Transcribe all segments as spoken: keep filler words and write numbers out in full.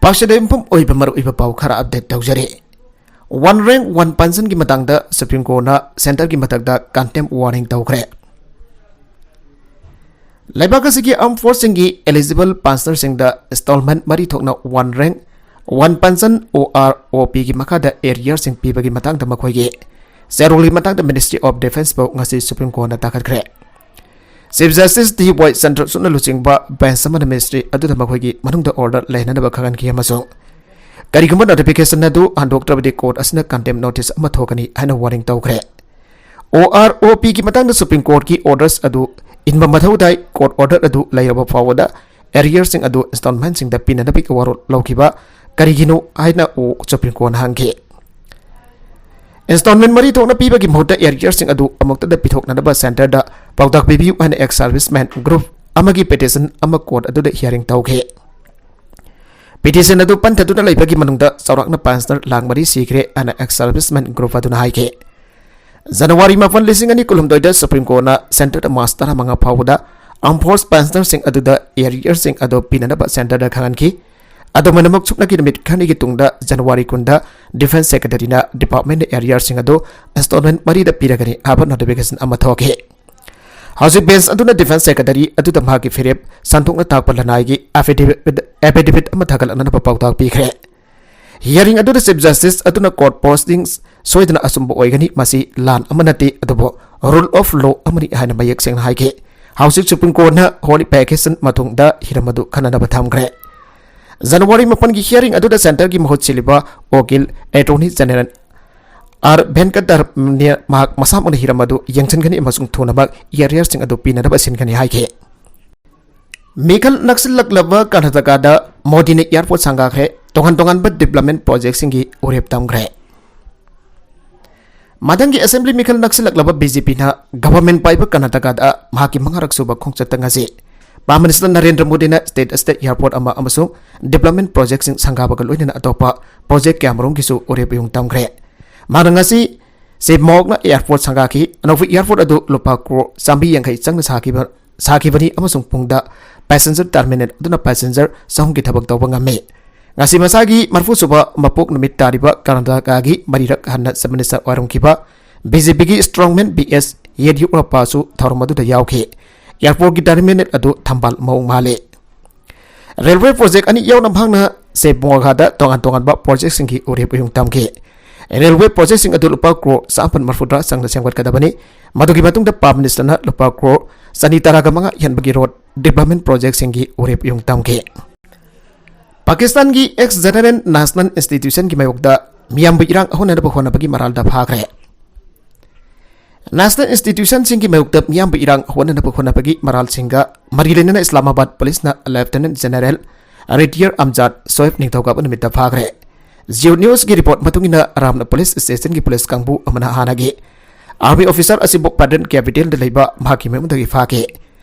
ꯄꯥꯎꯁꯦꯗ ꯌꯨꯝꯐꯝ ꯑꯣꯏꯕ ꯃꯔꯨꯑꯣꯏꯕ ꯄꯥꯎ ꯈꯔ ꯑꯞꯗꯦꯠ ꯇꯧꯖꯔꯤ꯫ ꯋꯥꯟ ꯔꯦꯡ ꯋꯥꯟ ꯄꯟꯁꯟꯒꯤ ꯃꯇꯥꯡꯗ ꯁꯨꯄ꯭ꯔꯤꯝ ꯀꯣꯔꯠꯅ ꯁꯦꯟꯇꯔꯒꯤ ꯃꯊꯛꯇ ꯀꯟꯇꯦꯝ ꯋꯥꯔꯅꯤꯡ ꯇꯧꯈ꯭ꯔꯦ꯫ ꯂꯩꯕꯥꯛ ꯑꯁꯤꯒꯤ ꯑꯥꯔꯝ ꯐꯣꯔꯁꯁꯤꯡꯒꯤ ꯑꯦꯂꯤꯖꯤꯕꯜ ꯄꯥꯟꯁꯅꯔꯁꯤꯡꯗ ꯏꯟꯁꯇꯣꯜꯃꯦꯟ ꯃꯔꯤ ꯊꯣꯛꯅ ꯋꯥꯟ ꯔꯦꯡ ꯋꯥꯟ ꯄꯟꯁꯟ ꯑꯣ ꯑꯥꯔ ꯑꯣ ꯄꯤꯒꯤ ꯃꯈꯥꯗ ꯑꯦꯔꯤꯌꯔꯁꯤꯡ ꯄꯤꯕꯒꯤ ꯃꯇꯥꯡꯗ ꯃꯈꯣꯏꯒꯤ ꯆꯦꯔꯣꯜꯒꯤ ꯃꯇꯥꯡꯗ ꯃꯤꯅꯤꯁꯇ꯭ꯔꯤ ꯑꯣꯐ ꯗꯤꯐꯦꯟꯁꯄꯨ ꯉꯁꯤ ꯁꯨꯄ꯭ꯔꯤꯝ ꯀꯣꯔꯠꯅ ꯇꯥꯈꯠꯈ꯭ꯔꯦ꯫ ꯆꯤꯐ ꯖꯁꯇꯤꯁ ꯗꯤ ꯋꯥꯏ ꯆꯟꯗ꯭ꯔꯆꯨꯗꯅ ꯂꯨꯆꯤꯡꯕ ꯕꯦꯟꯆ ꯑꯃꯅ ꯃꯤꯅꯤꯁꯇ꯭ꯔꯤ ꯑꯗꯨꯗ ꯃꯈꯣꯏꯒꯤ ꯃꯅꯨꯡꯗ ꯑꯣꯔꯗꯔ ꯂꯩꯅꯅꯕ ꯈꯪꯍꯟꯈꯤ ꯑꯃꯁꯨꯡ ꯀꯔꯤꯒꯨꯝꯕ ꯅꯣꯇꯤꯐꯤꯀꯦꯁꯟ ꯑꯗꯨ ꯍꯟꯗꯣꯛꯇ꯭ꯔꯕꯗꯤ ꯀꯣꯔꯠ ꯑꯁꯤꯅ ꯀꯟꯇꯦꯝ ꯅꯣꯇꯤꯁ ꯑꯃ ꯊꯣꯛꯀꯅꯤ ꯍꯥꯏꯅ ꯋꯥꯔꯅꯤꯡ ꯇꯧꯈ꯭ꯔꯦ꯫ ꯑꯣ ꯑꯥꯔ ꯑꯣ ꯄꯤꯒꯤ ꯃꯇꯥꯡꯗ ꯁꯨꯄ꯭ꯔꯤꯝ ꯀꯣꯔꯠꯀꯤ ꯑꯣꯔꯗꯔꯁ ꯑꯗꯨ ꯏꯟꯕ ꯃꯊꯧ ꯇꯥꯏ꯫ ꯀꯣꯔꯠ ꯑꯣꯔꯗꯔ ꯑꯗꯨ ꯂꯩꯔꯕ ꯐꯥꯎꯕꯗ ꯑꯦꯔꯤꯌꯔꯁꯤꯡ ꯑꯗꯨ ꯏꯟꯁꯇꯣꯜꯃꯦꯟꯁꯤꯡꯗ ꯄꯤꯅꯅꯕꯒꯤ ꯋꯥꯔꯣꯜ ꯂꯧꯈꯤꯕ ꯀꯔꯤꯒꯤꯅꯣ ꯍꯥꯏꯅ ꯁꯨꯄ꯭ꯔꯤꯝ ꯀꯣꯔꯠꯅ ꯍꯪꯈꯤ꯫ ꯏꯟꯁꯇꯣꯜꯃꯦꯟ ꯃꯔꯤ ꯊꯣꯛꯅ ꯄꯤꯕꯒꯤ ꯃꯍꯨꯠꯇ ꯑꯦꯔꯤꯌꯔꯁꯤꯡ ꯑꯗꯨ ꯑꯃꯨꯛꯇꯗ ꯄꯤꯊꯣꯛꯅꯅꯕ ꯁꯦꯟꯇꯔꯗ ꯄꯥꯎꯇꯥꯛ ꯄꯤꯕꯤꯌꯨ ꯍꯥꯏꯅ ꯑꯦꯛꯁ ꯁꯥꯔꯚꯤꯁꯃꯦꯟ ꯒ꯭ꯔꯨꯞ ꯑꯃꯒꯤ ꯄꯤꯇꯤꯁꯟ ꯑꯃ ꯀꯣꯔꯠ ꯑꯗꯨꯗ ꯍꯤꯌꯥꯔꯤꯡ ꯇꯧꯈꯤ꯫ ꯄꯤꯇꯤꯁꯟ ꯑꯗꯨ ꯄꯟꯊꯗꯨꯅ ꯂꯩꯕꯒꯤ ꯃꯅꯨꯡꯗ ꯆꯥꯎꯔꯥꯛꯅ ꯄꯦꯟꯁꯅꯔ ꯂꯥꯈ ꯃꯔꯤ ꯁꯤꯈ꯭ꯔꯦ ꯍꯥꯏꯅ ꯑꯦꯛꯁ ꯁꯥꯔꯚꯤꯁꯃꯦꯟ ꯒ꯭ꯔꯨꯞ ꯑꯗꯨꯅ ꯍꯥꯏꯈꯤ꯫ ꯖꯅꯋꯥꯔꯤ ꯃꯥꯄꯟ, ꯂꯤꯁꯤꯡ ꯑꯅꯤ ꯀꯨꯟꯍꯨꯝꯗꯣꯏꯗ ꯁꯨꯄ꯭ꯔꯤꯝ ꯀꯣꯔꯠꯅ ꯁꯦꯟꯇꯔꯗ ꯃꯥꯔꯆ ꯇꯔꯥꯃꯉꯥ ꯐꯥꯎꯕꯗ ꯑꯥꯔꯝ ꯐꯣꯔꯁ ꯄꯦꯟꯁꯅꯔꯁꯤꯡ ꯑꯗꯨꯗ ꯑꯦꯔꯤꯌꯔꯁꯤꯡ ꯑꯗꯨ ꯄꯤꯅꯅꯕ ꯁꯦꯟꯇꯔꯗ ꯈꯪꯍꯟꯈꯤ꯫ ꯑꯗꯨꯃꯥꯏꯅꯃꯛ ꯁꯨꯞꯅꯒꯤ ꯅꯨꯃꯤꯠ ꯈꯔꯅꯤꯒꯤ ꯇꯨꯡꯗ ꯖꯅꯋꯥꯔꯤ ꯀꯨꯟꯗ ꯗꯤꯐꯦꯟꯁ ꯁꯦꯀ꯭ꯔꯦꯇꯔꯤꯅ ꯗꯤꯄꯥꯔꯠꯃꯦꯟꯅ ꯑꯦꯔꯤꯌꯔꯁꯤꯡ ꯑꯗꯨ ꯏꯟꯁꯇꯣꯜꯃꯦꯟ ꯃꯔꯤꯗ ꯄꯤꯔꯒꯅꯤ ꯍꯥꯏꯕ ꯅꯣꯇꯤꯐꯤꯀꯦꯁꯟ ꯑꯃ ꯊꯣꯛꯈꯤ꯫ ꯍꯧꯖꯤꯛ ꯕꯦꯟꯆ ꯑꯗꯨꯅ ꯗꯤꯐꯦꯟꯁ ꯁꯦꯀ꯭ꯔꯦꯇꯔꯤ ꯑꯗꯨꯗ ꯃꯍꯥꯛꯀꯤ ꯐꯤꯔꯦꯞ ꯁꯟꯗꯣꯛꯅ ꯇꯥꯛꯄ ꯂꯅꯥꯏꯒꯤ ꯑꯦꯐꯤꯗꯦꯚꯤꯠ, ꯑꯦꯐꯤꯗꯦꯚꯤꯠ ꯑꯃ ꯊꯥꯒꯠꯂꯛꯅꯅꯕ ꯄꯥꯎꯇꯥꯛ ꯄꯤꯈ꯭ꯔꯦ꯫ ꯍꯤꯌꯥꯔꯤꯡ ꯑꯗꯨꯗ ꯆꯤꯐ ꯖꯁꯇꯤꯁ ꯑꯗꯨꯅ ꯀꯣꯔꯠ ꯄꯣꯁꯇꯤꯡ ꯁꯣꯏꯗꯅ ꯑꯆꯨꯝꯕ ꯑꯣꯏꯒꯅꯤ, ꯃꯁꯤ ꯂꯥꯟ ꯑꯃ ꯅꯠꯇꯦ, ꯑꯗꯨꯕꯨ ꯔꯨꯜ ꯑꯣꯐ ꯂꯣ ꯑꯃꯅꯤ ꯍꯥꯏꯅ ꯃꯌꯦꯛ ꯁꯦꯡꯅ ꯍꯥꯏꯈꯤ꯫ ꯍꯧꯖꯤꯛ ꯁꯨꯄ꯭ꯔꯤꯝ ꯀꯣꯔꯠꯅ ꯍꯣꯂꯤ ꯚꯦꯀꯦꯁꯟ ꯃꯇꯨꯡꯗ ꯍꯤꯔꯝ ꯑꯗꯨ ꯈꯟꯅꯅꯕ ꯊꯝꯈ꯭ꯔꯦ꯫ ꯖꯅꯋꯥꯔꯤ ꯃꯥꯄꯟꯒꯤ ꯍꯤꯌꯥꯔꯤꯡ ꯑꯗꯨꯗ ꯁꯦꯟꯇꯔꯒꯤ ꯃꯍꯨꯠ ꯁꯤꯜꯂꯤꯕ ꯎꯀꯤꯜ ꯑꯦꯇꯣꯔꯅꯤ ꯖꯦꯅꯔꯦꯜ ꯑꯥꯔ ꯚꯦꯟꯀꯇꯔꯃꯅꯤꯅ ꯃꯍꯥꯛ ꯃꯁꯥꯃꯛꯅ ꯍꯤꯔꯝ ꯑꯗꯨ ꯌꯦꯡꯁꯤꯟꯒꯅꯤ ꯑꯃꯁꯨꯡ ꯊꯨꯅꯃꯛ ꯑꯦꯔꯤꯌꯔꯁꯤꯡ ꯑꯗꯨ ꯄꯤꯅꯅꯕ ꯁꯤꯟꯒꯅꯤ ꯍꯥꯏꯈꯤ꯫ ꯃꯤꯈꯜ ꯅꯛꯁꯤꯜꯂꯛꯂꯕ ꯀꯔꯅꯥꯇꯀꯥꯗ ꯃꯣꯗꯤꯅ ꯑꯦꯌꯥꯔꯄꯣꯔꯠ ꯁꯪꯒꯥꯈ꯭ꯔꯦ꯫ ꯇꯣꯉꯥꯟ ꯇꯣꯉꯥꯟꯕ ꯗꯤꯕ꯭ꯂꯞꯃꯦꯟ ꯄ꯭ꯔꯣꯖꯦꯛꯁꯤꯡꯒꯤ ꯎꯔꯦꯞ ꯇꯝꯈ꯭ꯔꯦ꯫ ꯃꯊꯪꯒꯤ ꯑꯁꯦꯝꯕ꯭ꯂꯤ ꯃꯤꯈꯜ ꯅꯛꯁꯤꯜꯂꯛꯂꯕ ꯕꯤ ꯖꯦ ꯄꯤꯅ ꯒꯚꯔꯟꯃꯦꯟꯠ ꯄꯥꯏꯕ ꯀꯔꯅꯥꯇꯀꯥꯗ ꯃꯍꯥꯛꯀꯤ ꯃꯉꯥꯔꯛ ꯁꯨꯕ ꯈꯣꯡꯆꯠꯇ ꯉꯁꯤ ꯄ꯭ꯔꯥꯏꯝ ꯃꯤꯅꯤꯁꯇꯔ ꯅꯔꯦꯟꯗ꯭ꯔ ꯃꯣꯗꯤꯅ ꯁ꯭ꯇꯦꯠ ꯑꯁꯤꯗ ꯑꯦꯌꯥꯔꯄꯣꯔꯠ ꯑꯃ ꯑꯃꯁꯨꯡ ꯗꯤꯕ꯭ꯂꯞꯃꯦꯟꯠ ꯄ꯭ꯔꯣꯖꯦꯛꯁꯤꯡ ꯁꯪꯒꯥꯕꯒ ꯂꯣꯏꯅꯅ ꯑꯇꯣꯞꯄ ꯄ꯭ꯔꯣꯖꯦꯛ ꯀꯌꯥꯃꯔꯨꯝꯒꯤꯁꯨ ꯎꯔꯦꯞ ꯌꯨꯡ ꯇꯝꯈ꯭ꯔꯦ꯫ ꯃꯍꯥꯛꯅ ꯉꯁꯤ ꯁꯤꯕꯃꯣꯒꯅ ꯑꯦꯌꯥꯔꯄꯣꯔꯠ ꯁꯪꯒꯥꯈꯤ꯫ ꯑꯅꯧꯕ ꯑꯦꯌꯥꯔꯄꯣꯔꯠ ꯑꯗꯨ ꯂꯨꯄꯥ ꯀ꯭ꯔꯣꯔ ꯆꯥꯝꯃꯔꯤ ꯌꯥꯡꯈꯩ ꯆꯪꯅ ꯁꯥꯈꯤꯕ, ꯁꯥꯈꯤꯕꯅꯤ ꯑꯃꯁꯨꯡ ꯄꯨꯡꯗ ꯄꯦꯁꯦꯟꯖꯔ ꯇꯔꯃꯤꯅꯦꯜ ꯑꯗꯨꯅ ꯄꯦꯁꯦꯟꯖꯔ ꯆꯍꯨꯝꯒꯤ ꯊꯕꯛ ꯇꯧꯕ ꯉꯝꯃꯤ꯫ ꯉꯁꯤ ꯃꯁꯥꯒꯤ ꯃꯔꯤꯐꯨ ꯁꯨꯕ ꯃꯄꯣꯛ ꯅꯨꯃꯤꯠ ꯇꯥꯔꯤꯕ ꯀꯔꯅꯥꯇꯀꯥꯒꯤ ꯃꯔꯤꯔꯛ ꯍꯟꯅ Chief Minister ꯑꯣꯏꯔꯝꯈꯤꯕ BJPꯒꯤ strongman B S Yediyurappaꯁꯨ ꯊꯧꯔꯝ ꯑꯗꯨꯗ ꯌꯥꯎꯈꯤ꯫ Airportꯀꯤ terminal ꯑꯗꯨ ꯊꯝꯕꯥꯜ ꯃꯑꯣꯡ ꯃꯥꯜꯂꯤ꯫ Railway project ꯑꯅꯤ ꯌꯥꯎꯅ ꯃꯍꯥꯛꯅ ꯁꯦꯕꯣꯉꯥꯒꯥꯗ ꯇꯣꯉꯥꯟ ꯇꯣꯉꯥꯟꯕ projectꯁꯤꯡꯒꯤ ꯎꯔꯦꯞ ꯎꯌꯨꯡ ꯇꯝꯈꯤ꯫ Railway projectꯁꯤꯡ ꯑꯗꯨ ꯂꯨꯄꯥ ꯀ꯭ꯔꯣꯔ ꯆꯥꯃꯥꯄꯟ ꯃꯔꯤꯐꯨꯇꯔꯥ ꯆꯪꯅ ꯁꯦꯝꯒꯠꯀꯗꯕꯅꯤ꯫ ꯃꯗꯨꯒꯤ ꯃꯇꯨꯡꯗ Prime Ministerꯅ ꯂꯨꯄꯥ ꯀ꯭ꯔꯣꯔ ꯆꯅꯤ ꯇꯔꯥꯒ ꯃꯉꯥ ꯍꯦꯟꯕꯒꯤ road development projectꯁꯤꯡꯒꯤ ꯎꯔꯦꯞ ꯎꯌꯨꯡ ꯇꯝꯈꯤ꯫ ꯄꯥꯀꯤꯁꯇꯥꯟꯒꯤ ex general National Institutionꯒꯤ ꯃꯥꯌꯣꯛꯇ ꯃꯤꯌꯥꯝꯕꯨ ꯏꯔꯥꯡ ꯍꯧꯅꯅꯕ ꯍꯣꯠꯅꯕꯒꯤ ꯃꯔꯥꯜꯗ ꯐꯥꯈ꯭ꯔꯦ꯫ National Institutionꯁꯤꯡꯒꯤ ꯃꯥꯌꯣꯛꯇ ꯃꯤꯌꯥꯝꯕꯨ ꯏꯔꯥꯡ ꯍꯧꯍꯟꯅꯕ ꯍꯣꯠꯅꯕꯒꯤ ꯃꯔꯥꯜꯁꯤꯡꯒ ꯃꯔꯤ ꯂꯩꯅꯅ Islamabad Policeꯅ Lieutenant General Retire Amjad Soeb ꯅꯤꯡꯊꯧꯀꯥꯕ ꯅꯨꯃꯤꯠꯇ ꯐꯥꯈ꯭ꯔꯦ꯫ Jio Newsꯒꯤ report ꯃꯇꯨꯡ ꯏꯟꯅ Ramna Police Stationꯒꯤ police ꯀꯥꯡꯕꯨ ꯑꯃꯅ ꯍꯥꯟꯅꯒꯤ army officer ꯑꯁꯤꯕꯨ Pathan capitalꯗ ꯂꯩꯕ ꯃꯍꯥꯛꯀꯤ ꯃꯌꯨꯝꯗꯒꯤ ꯐꯥꯈꯤ꯫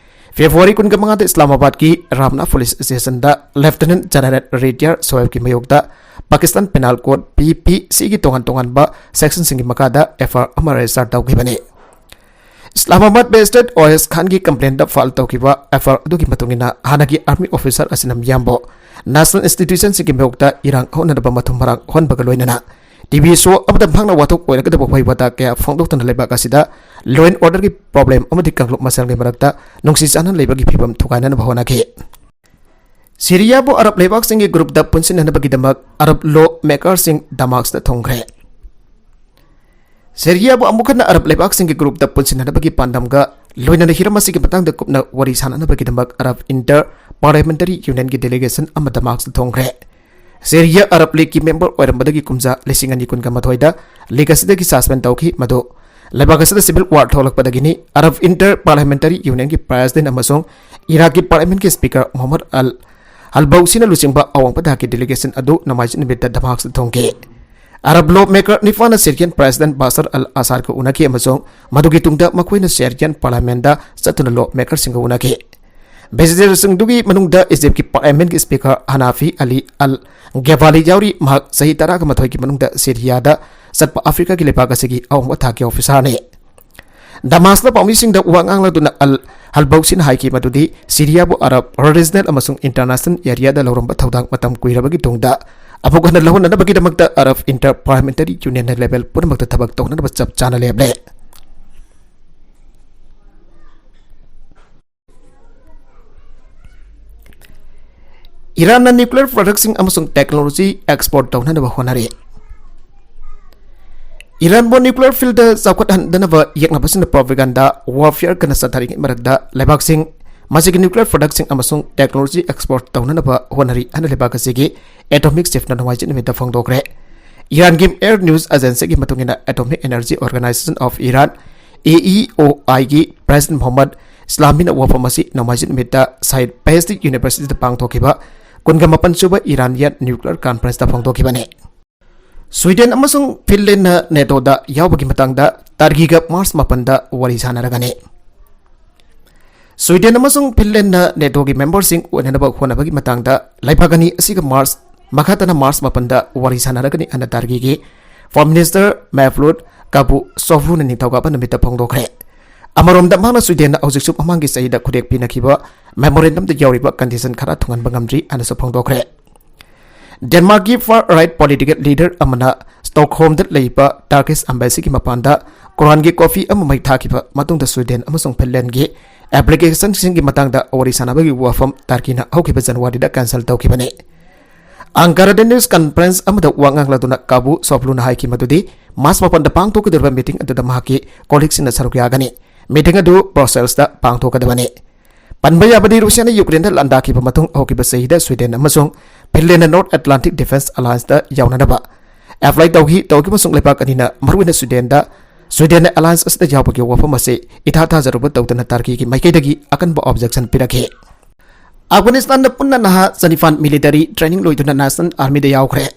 February ꯀꯨꯟꯒ ꯃꯉꯥꯗ Islamabadꯀꯤ Ramna Police Stationꯗ Lieutenant General Retire Soebꯒꯤ ꯃꯥꯌꯣꯛꯇ Pakistan Penal Code PPCꯒꯤ ꯇꯣꯉꯥꯟ ꯇꯣꯉꯥꯟꯕ sectionꯁꯤꯡꯒꯤ ꯃꯈꯥꯗ FIR ꯑꯃ register ꯇꯧꯈꯤꯕꯅꯤ꯫ Islamabad based Ois Khanꯒꯤ complaintꯗ file ꯇꯧꯈꯤꯕ FIR ꯑꯗꯨꯒꯤ ꯃꯇꯨꯡ ꯏꯟꯅ ꯍꯥꯟꯅꯒꯤ army officer ꯑꯁꯤꯅ ꯃꯤꯌꯥꯝꯕꯨ national institutionꯁꯤꯡꯒꯤ ꯃꯥꯌꯣꯛꯇ ꯏꯔꯥꯡ ꯍꯧꯅꯅꯕ ꯃꯊꯨꯝ ꯃꯔꯥꯡ ꯍꯣꯟꯕꯒ ꯂꯣꯏꯅꯅ TV show ꯑꯃꯗ ꯃꯍꯥꯛꯅ ꯋꯥꯊꯣꯛ ꯑꯣꯏꯔꯛꯀꯗꯕ ꯋꯥꯍꯩ ꯋꯥꯇꯥ ꯀꯌꯥ ꯐꯣꯡꯗꯣꯛꯇꯨꯅ ꯂꯩꯕꯥꯛ ꯑꯁꯤꯗ law and orderꯒꯤ problem ꯑꯃꯗꯤ ꯀꯥꯡꯂꯨꯞ ꯃꯁꯦꯜꯒꯤ ꯃꯔꯛꯇ ꯅꯨꯡꯁꯤ ꯆꯥꯟꯅꯅ ꯂꯩꯕꯒꯤ ꯐꯤꯕꯝ ꯊꯨꯒꯥꯏꯅꯅꯕ ꯍꯣꯠꯅꯈꯤ꯫ ꯁꯤꯔꯤꯌꯥꯕꯨ ꯑꯔꯕ ꯂꯩꯕꯥꯛꯁꯤꯡꯒꯤ groupꯇ ꯄꯨꯟꯁꯤꯟꯅꯅꯕꯒꯤꯗꯃꯛ ꯑꯔꯕ law makerꯁꯤꯡ ꯗꯃꯥꯁꯇ ꯊꯨꯡꯈ꯭ꯔꯦ꯫ ꯁꯤꯔꯤꯌꯥꯕꯨ ꯑꯃꯨꯛ ꯍꯟꯅ ꯑꯔꯕ ꯂꯩꯕꯥꯛꯁꯤꯡꯒꯤ groupꯇ ꯄꯨꯟꯁꯤꯟꯅꯅꯕꯒꯤ ꯄꯥꯟꯗꯝꯒ ꯂꯣꯏꯅꯅ ꯍꯤꯔꯝ ꯑꯁꯤꯒꯤ ꯃꯇꯥꯡꯗ ꯀꯨꯞꯅ ꯋꯥꯔꯤ ꯁꯥꯟꯅꯅꯕꯒꯤꯗꯃꯛ Arab Inter Parliamentary Unionꯒꯤ delegation ꯑꯃ ꯗꯃꯥꯁꯇ ꯊꯨꯡꯈ꯭ꯔꯦ꯫ ꯁꯤꯔꯤꯌꯥ Arab Leagueꯀꯤ member ꯑꯣꯏꯔꯝꯕꯗꯒꯤ ꯀꯨꯝꯖꯥ ꯂꯤꯁꯤꯡ ꯑꯅꯤ ꯀꯨꯟꯒ ꯃꯥꯊꯣꯏꯗ league ꯑꯁꯤꯗꯒꯤ suspend ꯇꯧꯈꯤ, ꯃꯗꯨ ꯂꯩꯕꯥꯛ ꯑꯁꯤꯗ civil war ꯊꯣꯛꯂꯛꯄꯗꯒꯤꯅꯤ꯫ Arab Inter Parliamentary Unionꯒꯤ president ꯑꯃꯁꯨꯡ ꯏꯔꯥꯛꯀꯤ parliamentꯀꯤ speaker ꯃꯣꯍꯝꯃꯗ ꯑꯜ ꯍꯜꯕꯧꯁꯤꯅ ꯂꯨꯆꯤꯡꯕ ꯑꯋꯥꯡꯕ ꯊꯥꯛꯀꯤ delegation ꯑꯗꯨ ꯅꯣꯡꯃꯥꯏꯖꯤꯡ ꯅꯨꯃꯤꯠꯇ ꯗꯃꯥꯁꯇ ꯊꯨꯡꯈꯤ꯫ Arab law maker ꯅꯤꯄꯥꯟꯅ Syrian president Bashar al-Assadꯀ ꯎꯅꯈꯤ ꯑꯃꯁꯨꯡ ꯃꯗꯨꯒꯤ ꯇꯨꯡꯗ ꯃꯈꯣꯏꯅ Syrian parliamentꯇ ꯆꯠꯇꯨꯅ law makerꯁꯤꯡꯒ ꯎꯅꯈꯤ꯫ Visitorꯁꯤꯡꯗꯨꯒꯤ ꯃꯅꯨꯡꯗ Egyptꯀꯤ parliamentꯀꯤ speaker Hanafi Ali al-Ghebali ꯌꯥꯎꯔꯤ꯫ ꯃꯍꯥꯛ ꯆꯍꯤ ꯇꯔꯥꯒ ꯃꯥꯊꯣꯏꯒꯤ ꯃꯅꯨꯡꯗ ꯁꯤꯔꯤꯌꯥꯗ ꯆꯠꯄ ꯑꯐ꯭ꯔꯤꯀꯥꯒꯤ ꯂꯩꯕꯥꯛ ꯑꯁꯤꯒꯤ ꯑꯋꯥꯡꯕ ꯊꯥꯛꯀꯤ officerꯅꯤ꯫ ꯗꯃꯥꯁꯅ ꯄꯥꯎꯃꯤꯁꯤꯡꯗ ꯋꯥ ꯉꯥꯡꯂꯗꯨꯅ ꯑꯜ ꯍꯜꯕꯧꯁꯤꯅ ꯍꯥꯏꯈꯤ ꯃꯗꯨꯗꯤ ꯁꯤꯔꯤꯌꯥꯕꯨ ꯑꯔꯕ ꯔꯤꯖꯅꯦꯜ ꯑꯃꯁꯨꯡ ꯏꯟꯇꯔꯅꯦꯁꯅꯦꯜ ꯑꯦꯔꯤꯌꯥꯗ ꯂꯧꯔꯝꯕ ꯊꯧꯗꯥꯡ ꯃꯇꯝ ꯀꯨꯏꯔꯕꯒꯤ ꯇꯨꯡꯗ ꯑꯃꯨꯛ ꯍꯟꯅ ꯂꯧꯍꯟꯅꯅꯕꯒꯤꯗꯃꯛꯇ ꯑꯔꯕ ꯏꯟꯇꯔ ꯄꯥꯔꯂꯤꯌꯥꯃꯦꯟꯇꯔꯤ ꯌꯨꯅꯤꯌꯟꯅ ꯂꯦꯚꯦꯜ ꯄꯨꯝꯅꯃꯛꯇ ꯊꯕꯛ ꯇꯧꯅꯅꯕ ꯆꯞ ꯆꯥꯅ ꯂꯦꯞꯂꯦ꯫ ꯏꯔꯥꯟꯅ ꯅ꯭ꯌꯨꯀ꯭ꯂꯤꯌꯔ ꯄ꯭ꯔꯗꯛꯁꯤꯡ ꯑꯃꯁꯨꯡ ꯇꯦꯛꯅꯣꯂꯣꯖꯤ ꯑꯦꯛꯁꯄꯣꯔꯠ ꯇꯧꯅꯅꯕ ꯍꯣꯠꯅꯔꯤ꯫ ꯏꯔꯥꯟꯕꯨ ꯅ꯭ꯌꯨꯀ꯭ꯂꯤꯌꯔ ꯐꯤꯜꯗ ꯆꯥꯎꯈꯠꯍꯟꯗꯅꯕ ꯌꯦꯛꯅꯕꯁꯤꯡꯅ ꯄ꯭ꯔꯣꯄꯦꯒꯥꯟꯗꯥ ꯋꯥꯔꯐꯤꯌꯔ ꯀꯟꯅ ꯆꯠꯊꯔꯤꯉꯩ ꯃꯔꯛꯇ ꯂꯩꯕꯥꯛꯁꯤꯡ ꯃꯁꯤꯒꯤ ꯅ꯭ꯌꯨꯀ꯭ꯂꯤꯌꯔ ꯄ꯭ꯔꯗꯛꯁꯤꯡ ꯑꯃꯁꯨꯡ ꯇꯦꯛꯅꯣꯂꯣꯖꯤ ꯑꯦꯛꯁꯄꯣꯔꯠ ꯇꯧꯅꯅꯕ ꯍꯣꯠꯅꯔꯤ ꯍꯥꯏꯅ ꯂꯩꯕꯥꯛ ꯑꯁꯤꯒꯤ ꯑꯦꯇꯣꯃꯤꯛ ꯆꯤꯐꯅ ꯅꯣꯡꯃꯥꯏꯖꯤꯡ ꯅꯨꯃꯤꯠꯇ ꯐꯣꯡꯗꯣꯛꯈ꯭ꯔꯦ꯫ ꯏꯔꯥꯟꯒꯤ ꯑꯦꯌꯔ ꯅ꯭ꯌꯨꯁ ꯑꯦꯖꯦꯟꯁꯤꯒꯤ ꯃꯇꯨꯡ ꯏꯟꯅ, atomic energy organisation of Iran, A E O ꯑꯥꯏꯒꯤ ꯄ꯭ꯔꯦꯁꯤꯗꯦꯟꯠ ꯃꯣꯍꯝꯃꯗ ꯏꯁꯂꯥꯃꯤꯅ ꯋꯥꯐꯝ ꯑꯁꯤ ꯅꯣꯡꯃꯥꯏꯖꯤꯡ ꯅꯨꯃꯤꯠꯇ ꯁꯥꯏꯗ ꯕꯦꯍꯦꯁꯇꯤ ꯌꯨꯅꯤꯚꯔꯁꯤꯇꯤꯗ ꯄꯥꯡꯊꯣꯛꯈꯤꯕ ꯀꯨꯟꯒ ꯃꯥꯄꯟ ꯁꯨꯕ ꯏꯔꯥꯅꯤꯌꯥꯟ ꯅ꯭ꯌꯨꯀ꯭ꯂꯤꯌꯔ ꯀꯥꯟꯐꯔꯦꯟꯁꯇ ꯐꯣꯡꯗꯣꯛꯈꯤꯕꯅꯤ꯫ ꯁ꯭ꯋꯤꯗꯦꯟ ꯑꯃꯁꯨꯡ ꯐꯤꯟꯂꯦꯟꯅ ꯅꯦꯇꯣꯗ ꯌꯥꯎꯕꯒꯤ ꯃꯇꯥꯡꯗ ꯇꯔꯀꯤꯒ ꯃꯥꯔꯆ ꯃꯥꯄꯟꯗ ꯋꯥꯔꯤ ꯁꯥꯟꯅꯔꯒꯅꯤ꯫ ꯁ꯭ꯋꯤꯗꯦꯟ ꯑꯃꯁꯨꯡ ꯐꯤꯟꯂꯦꯟꯅ ꯅꯦꯇꯣꯒꯤ ꯃꯦꯝꯕꯔꯁꯤꯡ ꯑꯣꯏꯅꯅꯕ ꯍꯣꯠꯅꯕꯒꯤ ꯃꯇꯥꯡꯗ ꯂꯩꯕꯥꯛ ꯑꯅꯤ ꯑꯁꯤꯒ ꯃꯥꯔꯆ, ꯃꯈꯥ ꯇꯥꯅ ꯃꯥꯔꯆ ꯃꯥꯄꯟꯗ ꯋꯥꯔꯤ ꯁꯥꯟꯅꯔꯒꯅꯤ ꯍꯥꯏꯅ ꯇꯔꯀꯤꯒꯤ ꯐꯣꯔꯦꯟ ꯃꯤꯅꯤꯁꯇꯔ ꯃꯦꯚꯂꯨꯠ ꯀꯥꯕꯨ ꯁꯣꯚ꯭ꯂꯨꯅ ꯅꯤꯡꯊꯧꯀꯥꯕ ꯅꯨꯃꯤꯠꯇ ꯐꯣꯡꯗꯣꯛꯈ꯭ꯔꯦ꯫ ꯑꯃꯔꯣꯝꯗ, ꯃꯍꯥꯛꯅ ꯁ꯭ꯋꯤꯗꯦꯟꯅ ꯍꯧꯖꯤꯛꯁꯨ ꯃꯃꯥꯡꯒꯤ ꯆꯍꯤꯗ ꯈꯨꯗꯦꯛ ꯄꯤꯅꯈꯤꯕ ꯃꯦꯃꯣꯔꯦꯟꯗꯝꯗ ꯌꯥꯎꯔꯤꯕ ꯀꯟꯗꯤꯁꯟ ꯈꯔ ꯊꯨꯡꯍꯟꯕ ꯉꯝꯗ꯭ꯔꯤ ꯍꯥꯏꯅꯁꯨ ꯐꯣꯡꯗꯣꯛꯈ꯭ꯔꯦ꯫ ꯗꯦꯟꯃꯥꯔꯛꯀꯤ ꯐꯥꯔ ꯔꯥꯏꯠ ꯄꯣꯂꯤꯇꯤꯀꯦꯜ ꯂꯤꯗꯔ ꯑꯃꯅ ꯁ꯭ꯇꯣꯛꯍꯣꯝꯗ ꯂꯩꯕ ꯇꯔꯀꯤꯁ ꯑꯦꯝꯕꯦꯁꯤꯒꯤ ꯃꯄꯥꯟꯗ ꯀꯨꯔꯥꯟꯒꯤ ꯀꯣꯐꯤ ꯑꯃ ꯃꯩ ꯊꯥꯈꯤꯕ ꯃꯇꯨꯡꯗ ꯁ꯭ꯋꯤꯗꯦꯟ ꯑꯃꯁꯨꯡ ꯐꯤꯟꯂꯦꯟꯒꯤ ꯑꯦꯄ꯭ꯂꯤꯀꯦꯁꯟꯁꯤꯡꯒꯤ ꯃꯇꯥꯡꯗ ꯋꯥꯔꯤ ꯁꯥꯟꯅꯕꯒꯤ ꯋꯥꯐꯝ ꯇꯔꯀꯤꯅ ꯍꯧꯈꯤꯕ ꯖꯅꯋꯥꯔꯤꯗ ꯀꯦꯟꯁꯦꯜ ꯇꯧꯈꯤꯕꯅꯤ꯫ ꯑꯪꯀꯥꯔꯥꯗ ꯅ꯭ꯌꯨꯁ ꯀꯟꯐꯔꯦꯟꯁ ꯑꯃꯗ ꯋꯥ ꯉꯥꯡꯂꯗꯨꯅ ꯀꯥꯕꯨ ꯁꯣꯚ꯭ꯂꯨꯅ ꯍꯥꯏꯈꯤ ꯃꯗꯨꯗꯤ ꯃꯥꯔꯆ ꯃꯥꯄꯟꯗ ꯄꯥꯡꯊꯣꯛꯀꯗꯧꯔꯤꯕ ꯃꯤꯇꯤꯡ ꯑꯗꯨꯗ ꯃꯍꯥꯛꯀꯤ ꯀꯣꯂꯤꯛꯁꯤꯡꯅ ꯁꯔꯨꯛ ꯌꯥꯒꯅꯤ꯫ ꯃꯤꯇꯤꯡ ꯑꯗꯨ ꯕ꯭ꯔꯁꯦꯜꯁꯇ ꯄꯥꯡꯊꯣꯛꯀꯗꯕꯅꯤ꯫ ꯄꯟꯕ ꯌꯥꯕꯗꯤ, ꯔꯨꯁꯤꯌꯥꯅ ꯌꯨꯀ꯭ꯔꯦꯟꯗ ꯂꯥꯟꯗꯥꯈꯤꯕ ꯃꯇꯨꯡ ꯍꯧꯈꯤꯕ ꯆꯍꯤꯗ ꯁ꯭ꯋꯤꯗꯦꯟ ꯑꯃꯁꯨꯡ ꯐꯤꯟꯂꯦꯟꯅ ꯅꯣꯔꯠ ꯑꯦꯠꯂꯥꯟꯇꯤꯛ ꯗꯤꯐꯦꯟꯁ ꯑꯂꯥꯌꯟꯁꯇ ꯌꯥꯎꯅꯅꯕ ꯑꯦꯄ꯭ꯂꯥꯏ ꯇꯧꯈꯤ꯫ ꯇꯧꯈꯤꯕ ꯑꯃꯁꯨꯡ ꯂꯩꯕꯥꯛ ꯑꯅꯤꯅ, ꯃꯔꯨꯑꯣꯏꯅ ꯁ꯭ꯋꯤꯗꯦꯟꯗ, ꯁ꯭ꯋꯤꯗꯦꯟꯅ ꯑꯦꯂꯥꯌꯟꯁ ꯑꯁꯤꯗ ꯌꯥꯎꯕꯒꯤ ꯋꯥꯐꯝ ꯑꯁꯤ ꯏꯊꯥ ꯊꯥꯖꯔꯨꯕ ꯇꯧꯗꯅ ꯇꯔꯀꯤꯒꯤ ꯃꯥꯏꯀꯩꯗꯒꯤ ꯑꯀꯟꯕ ꯑꯣꯕꯖꯦꯛꯁꯟ ꯄꯤꯔꯛꯈꯤ꯫ ꯑꯐꯒꯥꯅꯤꯁꯇꯥꯟꯗ ꯄꯨꯟꯅ ꯅꯍꯥ ꯆꯅꯤꯄꯥꯟ ꯃꯤꯂꯤꯇꯔꯤ ꯇ꯭ꯔꯦꯅꯤꯡ ꯂꯣꯏꯗꯨꯅ ꯅꯦꯁꯅꯦꯜ ꯑꯥꯔꯃꯤꯗ ꯌꯥꯎꯈ꯭ꯔꯦ꯫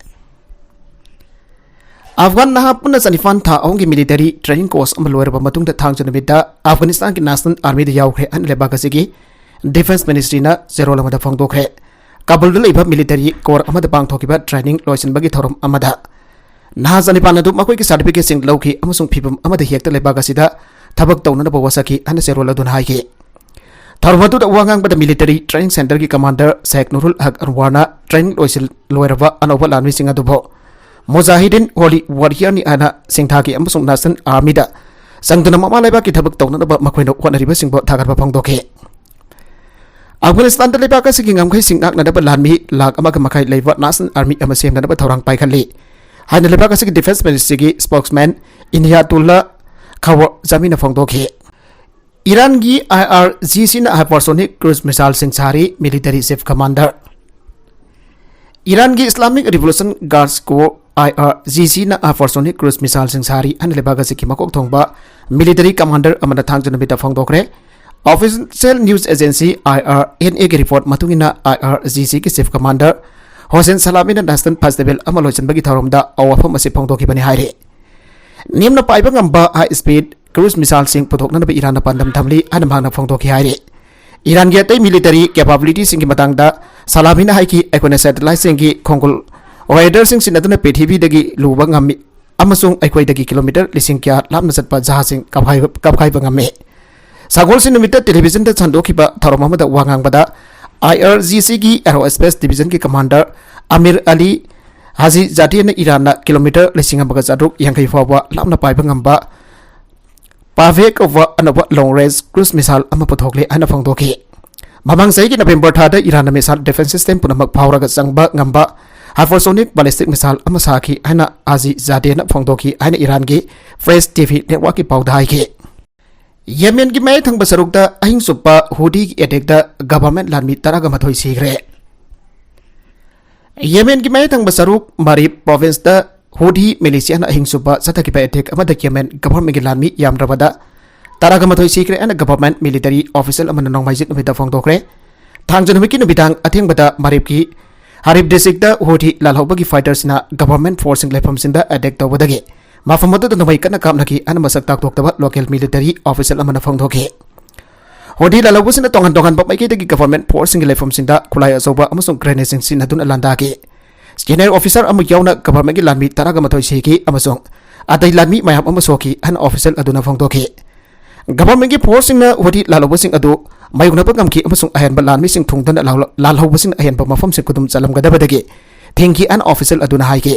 ꯑꯐꯒꯥꯟ ꯅꯍꯥ ꯄꯨꯟꯅ ꯆꯅꯤꯄꯥꯟ ꯊꯥ ꯑꯍꯨꯝꯒꯤ ꯃꯤꯂꯤꯇꯔꯤ ꯇ꯭ꯔꯦꯅꯤꯡ ꯀꯣꯔꯁ ꯑꯃ ꯂꯣꯏꯔꯕ ꯃꯇꯨꯡꯗ ꯊꯥꯡꯖ ꯅꯨꯃꯤꯠꯇ ꯑꯐꯒꯥꯅꯤꯁꯇꯥꯟꯒꯤ ꯅꯦꯁꯅꯦꯜ ꯑꯥꯔꯃꯤꯗ ꯌꯥꯎꯈ꯭ꯔꯦ ꯍꯥꯏꯅ ꯂꯩꯕꯥꯛ ꯑꯁꯤꯒꯤ ꯗꯤꯐꯦꯟꯁ ꯃꯤꯅꯤꯁꯇ꯭ꯔꯤꯅ ꯆꯦꯔꯣꯜ ꯑꯃꯗ ꯐꯣꯡꯗꯣꯛꯈ꯭ꯔꯦ꯫ ꯀꯥꯕꯨꯜꯗ ꯂꯩꯕ ꯃꯤꯂꯤꯇꯔꯤ ꯀꯣꯔ ꯑꯃꯗ ꯄꯥꯡꯊꯣꯛꯈꯤꯕ ꯇ꯭ꯔꯦꯅꯤꯡ ꯂꯣꯏꯁꯤꯟꯕꯒꯤ ꯊꯧꯔꯝ ꯑꯃꯗ ꯅꯍꯥ ꯆꯅꯤꯄꯥꯟ ꯑꯗꯨ ꯃꯈꯣꯏꯒꯤ ꯁꯥꯔꯇꯤꯐꯤꯀꯦꯠꯁꯤꯡ ꯂꯧꯈꯤ ꯑꯃꯁꯨꯡ ꯐꯤꯚꯝ ꯑꯃꯗ ꯍꯦꯛꯇ ꯂꯩꯕꯥꯛ ꯑꯁꯤꯗ ꯊꯕꯛ ꯇꯧꯅꯅꯕ ꯋꯥꯁꯛꯈꯤ ꯍꯥꯏꯅ ꯆꯦꯔꯣꯜ ꯑꯗꯨꯅ ꯍꯥꯏꯈꯤ꯫ ꯊꯧꯔꯝ ꯑꯗꯨꯗ ꯋꯥ ꯉꯥꯡꯕꯗ Military Training Centreꯒꯤ Commander Sheikh Nurul Haq Anwarꯅ training ꯂꯣꯏꯁꯤꯜ-, ꯂꯣꯏꯔꯕ ꯑꯅꯧꯕ ꯂꯥꯟꯃꯤꯁꯤꯡ ꯑꯗꯨꯕꯨ Mujahideen Holy Warriorꯅꯤ ꯍꯥꯏꯅ ꯁꯤꯡꯊꯥꯈꯤ ꯑꯃꯁꯨꯡ National Armyꯗ ꯆꯪꯗꯨꯅ ꯃꯃꯥ ꯂꯩꯕꯥꯛꯀꯤ ꯊꯕꯛ ꯇꯧꯅꯅꯕ ꯃꯈꯣꯏꯅ ꯍꯣꯠꯅꯔꯤꯕꯁꯤꯡꯕꯨ ꯊꯥꯒꯠꯄ ꯐꯣꯡꯗꯣꯛꯈꯤ꯫ ꯑꯐꯒꯥꯅꯤꯁꯇꯥꯟꯗ ꯂꯩꯕꯥꯛ ꯑꯁꯤꯒꯤ ꯉꯝꯈꯩꯁꯤꯡ ꯉꯥꯛꯅꯅꯕ ꯂꯥꯟꯃꯤ ꯂꯥꯈ ꯑꯃꯒ ꯃꯈꯥꯏ ꯂꯩꯕ National Army ꯑꯃ ꯁꯦꯝꯅꯅꯕ ꯊꯧꯔꯥꯡ ꯄꯥꯏꯈꯠꯂꯤ ꯍꯥꯏꯅ ꯂꯩꯕꯥꯛ ꯑꯁꯤꯒꯤ Defence Ministryꯒꯤ spokesman Inayatullah Khawjamina ꯐꯣꯡꯗꯣꯛꯈꯤ꯫ ꯏꯔꯥꯟꯒꯤ IRGCꯅ hypersonic cruise missileꯁꯤꯡ ꯁꯥꯔꯤ, Military Chief Commander꯫ ꯏꯔꯥꯟꯒꯤ Islamic Revolution Guards Corps, IRGCꯅ hypersonic cruise missileꯁꯤꯡ ꯁꯥꯔꯤ ꯍꯥꯏꯅ ꯂꯩꯕꯥꯛ ꯑꯁꯤꯒꯤ ꯃꯀꯣꯛ ꯊꯣꯡꯕ military commander ꯑꯃꯅ ꯊꯥꯡꯖ ꯅꯨꯃꯤꯠꯇ ꯐꯣꯡꯗꯣꯛꯈ꯭ꯔꯦ꯫ Official news agency IRNAꯒꯤ report ꯃꯇꯨꯡ ꯏꯟꯅ, IRGCꯒꯤ Chief Commander Hossein Salamiꯅ National Festival ꯑꯃ ꯂꯣꯏꯁꯤꯟꯕꯒꯤ ꯊꯧꯔꯝꯗ ꯑꯋꯥꯐꯝ ꯑꯁꯤ ꯐꯣꯡꯗꯣꯛꯈꯤꯕꯅꯤ ꯍꯥꯏꯔꯤ꯫ ꯅꯦꯝꯅ ꯄꯥꯏꯕ ꯉꯝꯕ high speed cruise missileꯁꯤꯡ ꯄꯨꯊꯣꯛꯅꯅꯕ ꯏꯔꯥꯟꯅ ꯄꯥꯟꯗꯝ ꯊꯝꯂꯤ ꯍꯥꯏꯅ ꯃꯍꯥꯛꯅ ꯐꯣꯡꯗꯣꯛꯈꯤ ꯍꯥꯏꯔꯤ꯫ ꯏꯔꯥꯟꯒꯤ ꯑꯇꯩ military capabilityꯁꯤꯡꯒꯤ ꯃꯇꯥꯡꯗ ꯁꯂꯥꯃꯤꯅ ꯍꯥꯏꯈꯤ, "ꯑꯩꯈꯣꯏꯅ satelliteꯁꯤꯡꯒꯤ ꯈꯣꯡꯒꯨꯜ radarꯁꯤꯡ ꯁꯤꯖꯤꯟꯅꯗꯨꯅ ꯄ꯭ꯔꯤꯊꯤꯕꯤꯗꯒꯤ ꯂꯨꯕ ꯉꯝꯃꯤ ꯑꯃꯁꯨꯡ ꯑꯩꯈꯣꯏꯗꯒꯤ kilometre ꯂꯤꯁꯤꯡ ꯀꯌꯥ ꯂꯥꯞꯅ ꯆꯠꯄ ꯖꯍꯥꯖꯁꯤꯡ ꯀꯥꯞꯈꯥꯏꯕ, ꯀꯥꯞꯈꯥꯏꯕ ꯉꯝꯃꯤ꯫" ꯁꯒꯣꯜꯁꯦꯟ ꯅꯨꯃꯤꯠꯇ televisionꯗ ꯁꯟꯗꯣꯛꯈꯤꯕ ꯊꯧꯔꯝ ꯑꯃꯗ ꯋꯥ ꯉꯥꯡꯕꯗ, IRGCꯒꯤ Aerospace Divisionꯒꯤ Commander Amir Ali Hajizadehꯅ ꯏꯔꯥꯟꯅ kilometre ꯂꯤꯁꯤꯡ ꯑꯃꯒ ꯆꯥꯇ꯭ꯔꯨꯛ ꯌꯥꯡꯈꯩ ꯐꯥꯎꯕ ꯂꯥꯞꯅ ꯄꯥꯏꯕ ꯉꯝꯕ Paveh ꯀꯧꯕ ꯑꯅꯧꯕ long range cruise missile ꯑꯃ ꯄꯨꯊꯣꯛꯂꯦ ꯍꯥꯏꯅ ꯐꯣꯡꯗꯣꯛꯈꯤ꯫ ꯃꯃꯥꯡ ꯆꯍꯤꯒꯤ November ꯊꯥꯗ ꯏꯔꯥꯟꯅ missile defence system ꯄꯨꯝꯅꯃꯛ ꯐꯥꯎꯔꯒ ꯆꯪꯕ ꯉꯝꯕ hypersonic ballistic missile ꯑꯃ ꯁꯥꯈꯤ ꯍꯥꯏꯅ Hajizadehꯅ ꯐꯣꯡꯗꯣꯛꯈꯤ ꯍꯥꯏꯅ ꯏꯔꯥꯟꯒꯤ Press TV networkꯀꯤ ꯄꯥꯎꯗ ꯍꯥꯏꯈꯤ꯫ ꯌꯦꯃꯦꯟꯒꯤ ꯃꯌꯥꯏ ꯊꯪꯕ ꯁꯔꯨꯛꯇ ꯑꯍꯤꯡ ꯆꯨꯞꯄ ꯍꯨꯗꯤꯒꯤ attackꯇ government ꯂꯥꯟꯃꯤ ꯇꯔꯥꯒ ꯃꯥꯊꯣꯏ ꯁꯤꯈ꯭ꯔꯦ꯫ ꯌꯦꯃꯦꯟꯒꯤ ꯃꯌꯥꯏ ꯊꯪꯕ ꯁꯔꯨꯛ ꯃꯥꯔꯤꯕ provinceꯇ ꯍꯨꯗꯤ militiaꯅ ꯑꯍꯤꯡ ꯆꯨꯞꯄ ꯆꯠꯊꯈꯤꯕ attack ꯑꯃꯗ ꯌꯦꯃꯦꯟ governmentꯀꯤ ꯂꯥꯟꯃꯤ ꯌꯥꯝꯗ꯭ꯔꯕꯗ ꯇꯔꯥꯒ ꯃꯥꯊꯣꯏ ꯁꯤꯈ꯭ꯔꯦ ꯍꯥꯏꯅ government military official ꯑꯃꯅ ꯅꯣꯡꯃꯥꯏꯖꯤꯡ ꯅꯨꯃꯤꯠꯇ ꯐꯣꯡꯗꯣꯛꯈ꯭ꯔꯦ꯫ ꯊꯥꯡꯖ ꯅꯨꯃꯤꯠꯀꯤ ꯅꯨꯃꯤꯗꯥꯡ ꯑꯊꯦꯡꯕꯗ ꯃꯥꯔꯤꯕꯀꯤ ꯍꯥꯔꯤꯕ districtꯇ ꯍꯨꯗꯤ ꯂꯥꯜꯍꯧꯕꯒꯤ fighterꯁꯤꯡꯅ government forceꯁꯤꯡꯒꯤ ꯂꯩꯐꯝꯁꯤꯡꯗ attack ꯇꯧꯕꯗꯒꯤ ꯃꯐꯝ ꯑꯗꯨꯗ ꯅꯣꯡꯃꯩ ꯀꯟꯅ ꯀꯥꯞꯅꯈꯤ ꯍꯥꯏꯅ ꯃꯁꯛ ꯇꯥꯛꯊꯣꯛꯇꯕ local military official ꯑꯃꯅ ꯐꯣꯡꯗꯣꯛꯈꯤ꯫ ꯍꯨꯗꯤ ꯂꯥꯜꯍꯧꯕꯁꯤꯡꯅ ꯇꯣꯉꯥꯟ ꯇꯣꯉꯥꯟꯕ ꯃꯥꯏꯀꯩꯗꯒꯤ government forceꯁꯤꯡꯒꯤ ꯂꯩꯐꯝꯁꯤꯡꯗ ꯈꯨꯠꯂꯥꯏ ꯑꯆꯧꯕ ꯑꯃꯁꯨꯡ grenadeꯁꯤꯡ ꯁꯤꯖꯤꯟꯅꯗꯨꯅ ꯂꯥꯟꯗꯥꯈꯤ꯫ Senior officer ꯑꯃ ꯌꯥꯎꯅ governmentꯀꯤ ꯂꯥꯟꯃꯤ ꯇꯔꯥꯒ ꯃꯥꯊꯣꯏ ꯁꯤꯈꯤ ꯑꯃꯁꯨꯡ ꯑꯇꯩ ꯂꯥꯟꯃꯤ ꯃꯌꯥꯝ ꯑꯃ ꯁꯣꯛꯈꯤ ꯍꯥꯏꯅ official ꯑꯗꯨꯅ ꯐꯣꯡꯗꯣꯛꯈꯤ꯫ Governmentꯀꯤ forceꯁꯤꯡꯅ ꯍꯨꯗꯤ ꯂꯥꯜꯍꯧꯕꯁꯤꯡ ꯑꯗꯨ ꯃꯥꯌꯣꯛꯅꯕ ꯉꯝꯈꯤ ꯑꯃꯁꯨꯡ ꯑꯍꯦꯟꯕ ꯂꯥꯟꯃꯤꯁꯤꯡ ꯊꯨꯡꯗꯅ ꯂꯥꯜꯍꯧ-, ꯂꯥꯜꯍꯧꯕꯁꯤꯡ ꯑꯍꯦꯟꯕ ꯃꯐꯝꯁꯤꯡ ꯈꯨꯗꯨꯝ ꯆꯜꯂꯝꯒꯗꯕꯗꯒꯤ ꯊꯤꯡꯈꯤ, ꯑꯅ official ꯑꯗꯨꯅ ꯍꯥꯏꯈꯤ꯫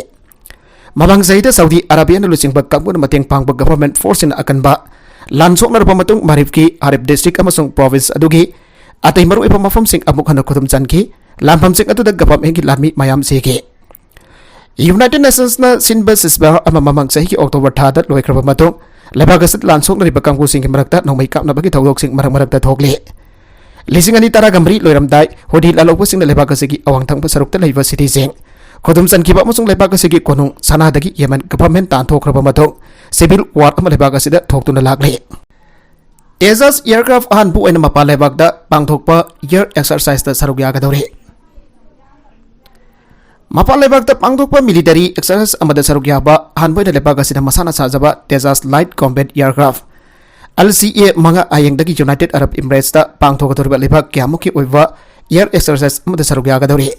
ꯃꯃꯥꯡ ꯆꯍꯤꯗ ꯁꯥꯎꯗꯤ ꯑꯔꯥꯕꯤꯌꯥꯅ ꯂꯨꯆꯤꯡꯕ ꯀꯥꯡꯕꯨꯅ ꯃꯇꯦꯡ ꯄꯥꯡꯕ government forceꯁꯤꯡꯅ ꯑꯀꯟꯕ ꯂꯥꯟ ꯁꯣꯛꯅꯔꯕ ꯃꯇꯨꯡ ꯃꯥꯔꯤꯐꯀꯤ ꯍꯥꯔꯤꯞ district ꯑꯃꯁꯨꯡ province ꯑꯗꯨꯒꯤ ꯑꯇꯩ ꯃꯔꯨꯑꯣꯏꯕ ꯃꯐꯝꯁꯤꯡ ꯑꯃꯨꯛ ꯍꯟꯅ ꯈꯨꯗꯨꯝ ꯆꯟꯈꯤ꯫ ꯂꯥꯟꯐꯝꯁꯤꯡ ꯑꯗꯨꯗ governmentꯀꯤ ꯂꯥꯟꯃꯤ ꯃꯌꯥꯝ ꯁꯤꯈꯤ꯫ United Nationsꯅ ꯁꯤꯟꯕ ceasefire ꯑꯃ ꯃꯃꯥꯡ ꯆꯍꯤꯒꯤ October ꯊꯥꯗ ꯂꯣꯏꯈ꯭ꯔꯕ ꯃꯇꯨꯡ, ꯂꯩꯕꯥꯛ ꯑꯁꯤꯗ ꯂꯥꯟ ꯁꯣꯛꯅꯔꯤꯕ ꯀꯥꯡꯕꯨꯁꯤꯡꯒꯤ ꯃꯔꯛꯇ ꯅꯣꯡꯃꯩ ꯀꯥꯞꯅꯕꯒꯤ ꯊꯧꯗꯣꯛꯁꯤꯡ ꯃꯔꯛ ꯃꯔꯛꯇ ꯊꯣꯛꯂꯤ꯫ ꯂꯤꯁꯤꯡ ꯑꯅꯤ ꯇꯔꯥꯒ ꯃꯔꯤ ꯂꯣꯏꯔꯝꯗꯥꯏ, ꯍꯨꯗꯤ ꯂꯥꯜꯍꯧꯕꯁꯤꯡꯅ ꯂꯩꯕꯥꯛ ꯑꯁꯤꯒꯤ ꯑꯋꯥꯡ ꯊꯪꯕ ꯁꯔꯨꯛꯇ ꯂꯩꯕ cityꯁꯤꯡ ꯈꯨꯗꯨꯝ ꯆꯟꯈꯤꯕ ꯑꯃꯁꯨꯡ ꯂꯩꯕꯥꯛ ꯑꯁꯤꯒꯤ ꯀꯣꯅꯨꯡ ꯁꯅꯥꯗꯒꯤ Yemen government ꯇꯥꯟꯊꯣꯛꯈ꯭ꯔꯕ ꯃꯇꯨꯡ, civil war ꯑꯃ ꯂꯩꯕꯥꯛ ꯑꯁꯤꯗ ꯊꯣꯛꯇꯨꯅ ꯂꯥꯛꯂꯤ꯫ Tejas aircraft ꯑꯍꯥꯟꯕ ꯑꯣꯏꯅ ꯃꯄꯥꯟ ꯂꯩꯕꯥꯛꯇ ꯄꯥꯡꯊꯣꯛꯄ air exerciseꯇ ꯁꯔꯨꯛ ꯌꯥꯒꯗꯧꯔꯤ꯫ ꯃꯄꯥꯟ ꯂꯩꯕꯥꯛꯇ ꯄꯥꯡꯊꯣꯛꯄ military exercise ꯑꯃꯗ ꯁꯔꯨꯛ ꯌꯥꯕ ꯑꯍꯥꯟꯕ ꯑꯣꯏꯅ ꯂꯩꯕꯥꯛ ꯑꯁꯤꯅ ꯃꯁꯥꯅ ꯁꯥꯖꯕ Tejas light combat aircraft, L C A ꯃꯉꯥ ꯍꯌꯦꯡꯗꯒꯤ United Arab Emiratesꯇ ꯄꯥꯡꯊꯣꯛꯀꯗꯧꯔꯤꯕ ꯂꯩꯕꯥꯛ ꯀꯌꯥꯃꯨꯛꯀꯤ ꯑꯣꯏꯕ air exercise ꯑꯃꯗ ꯁꯔꯨꯛ ꯌꯥꯒꯗꯧꯔꯤ꯫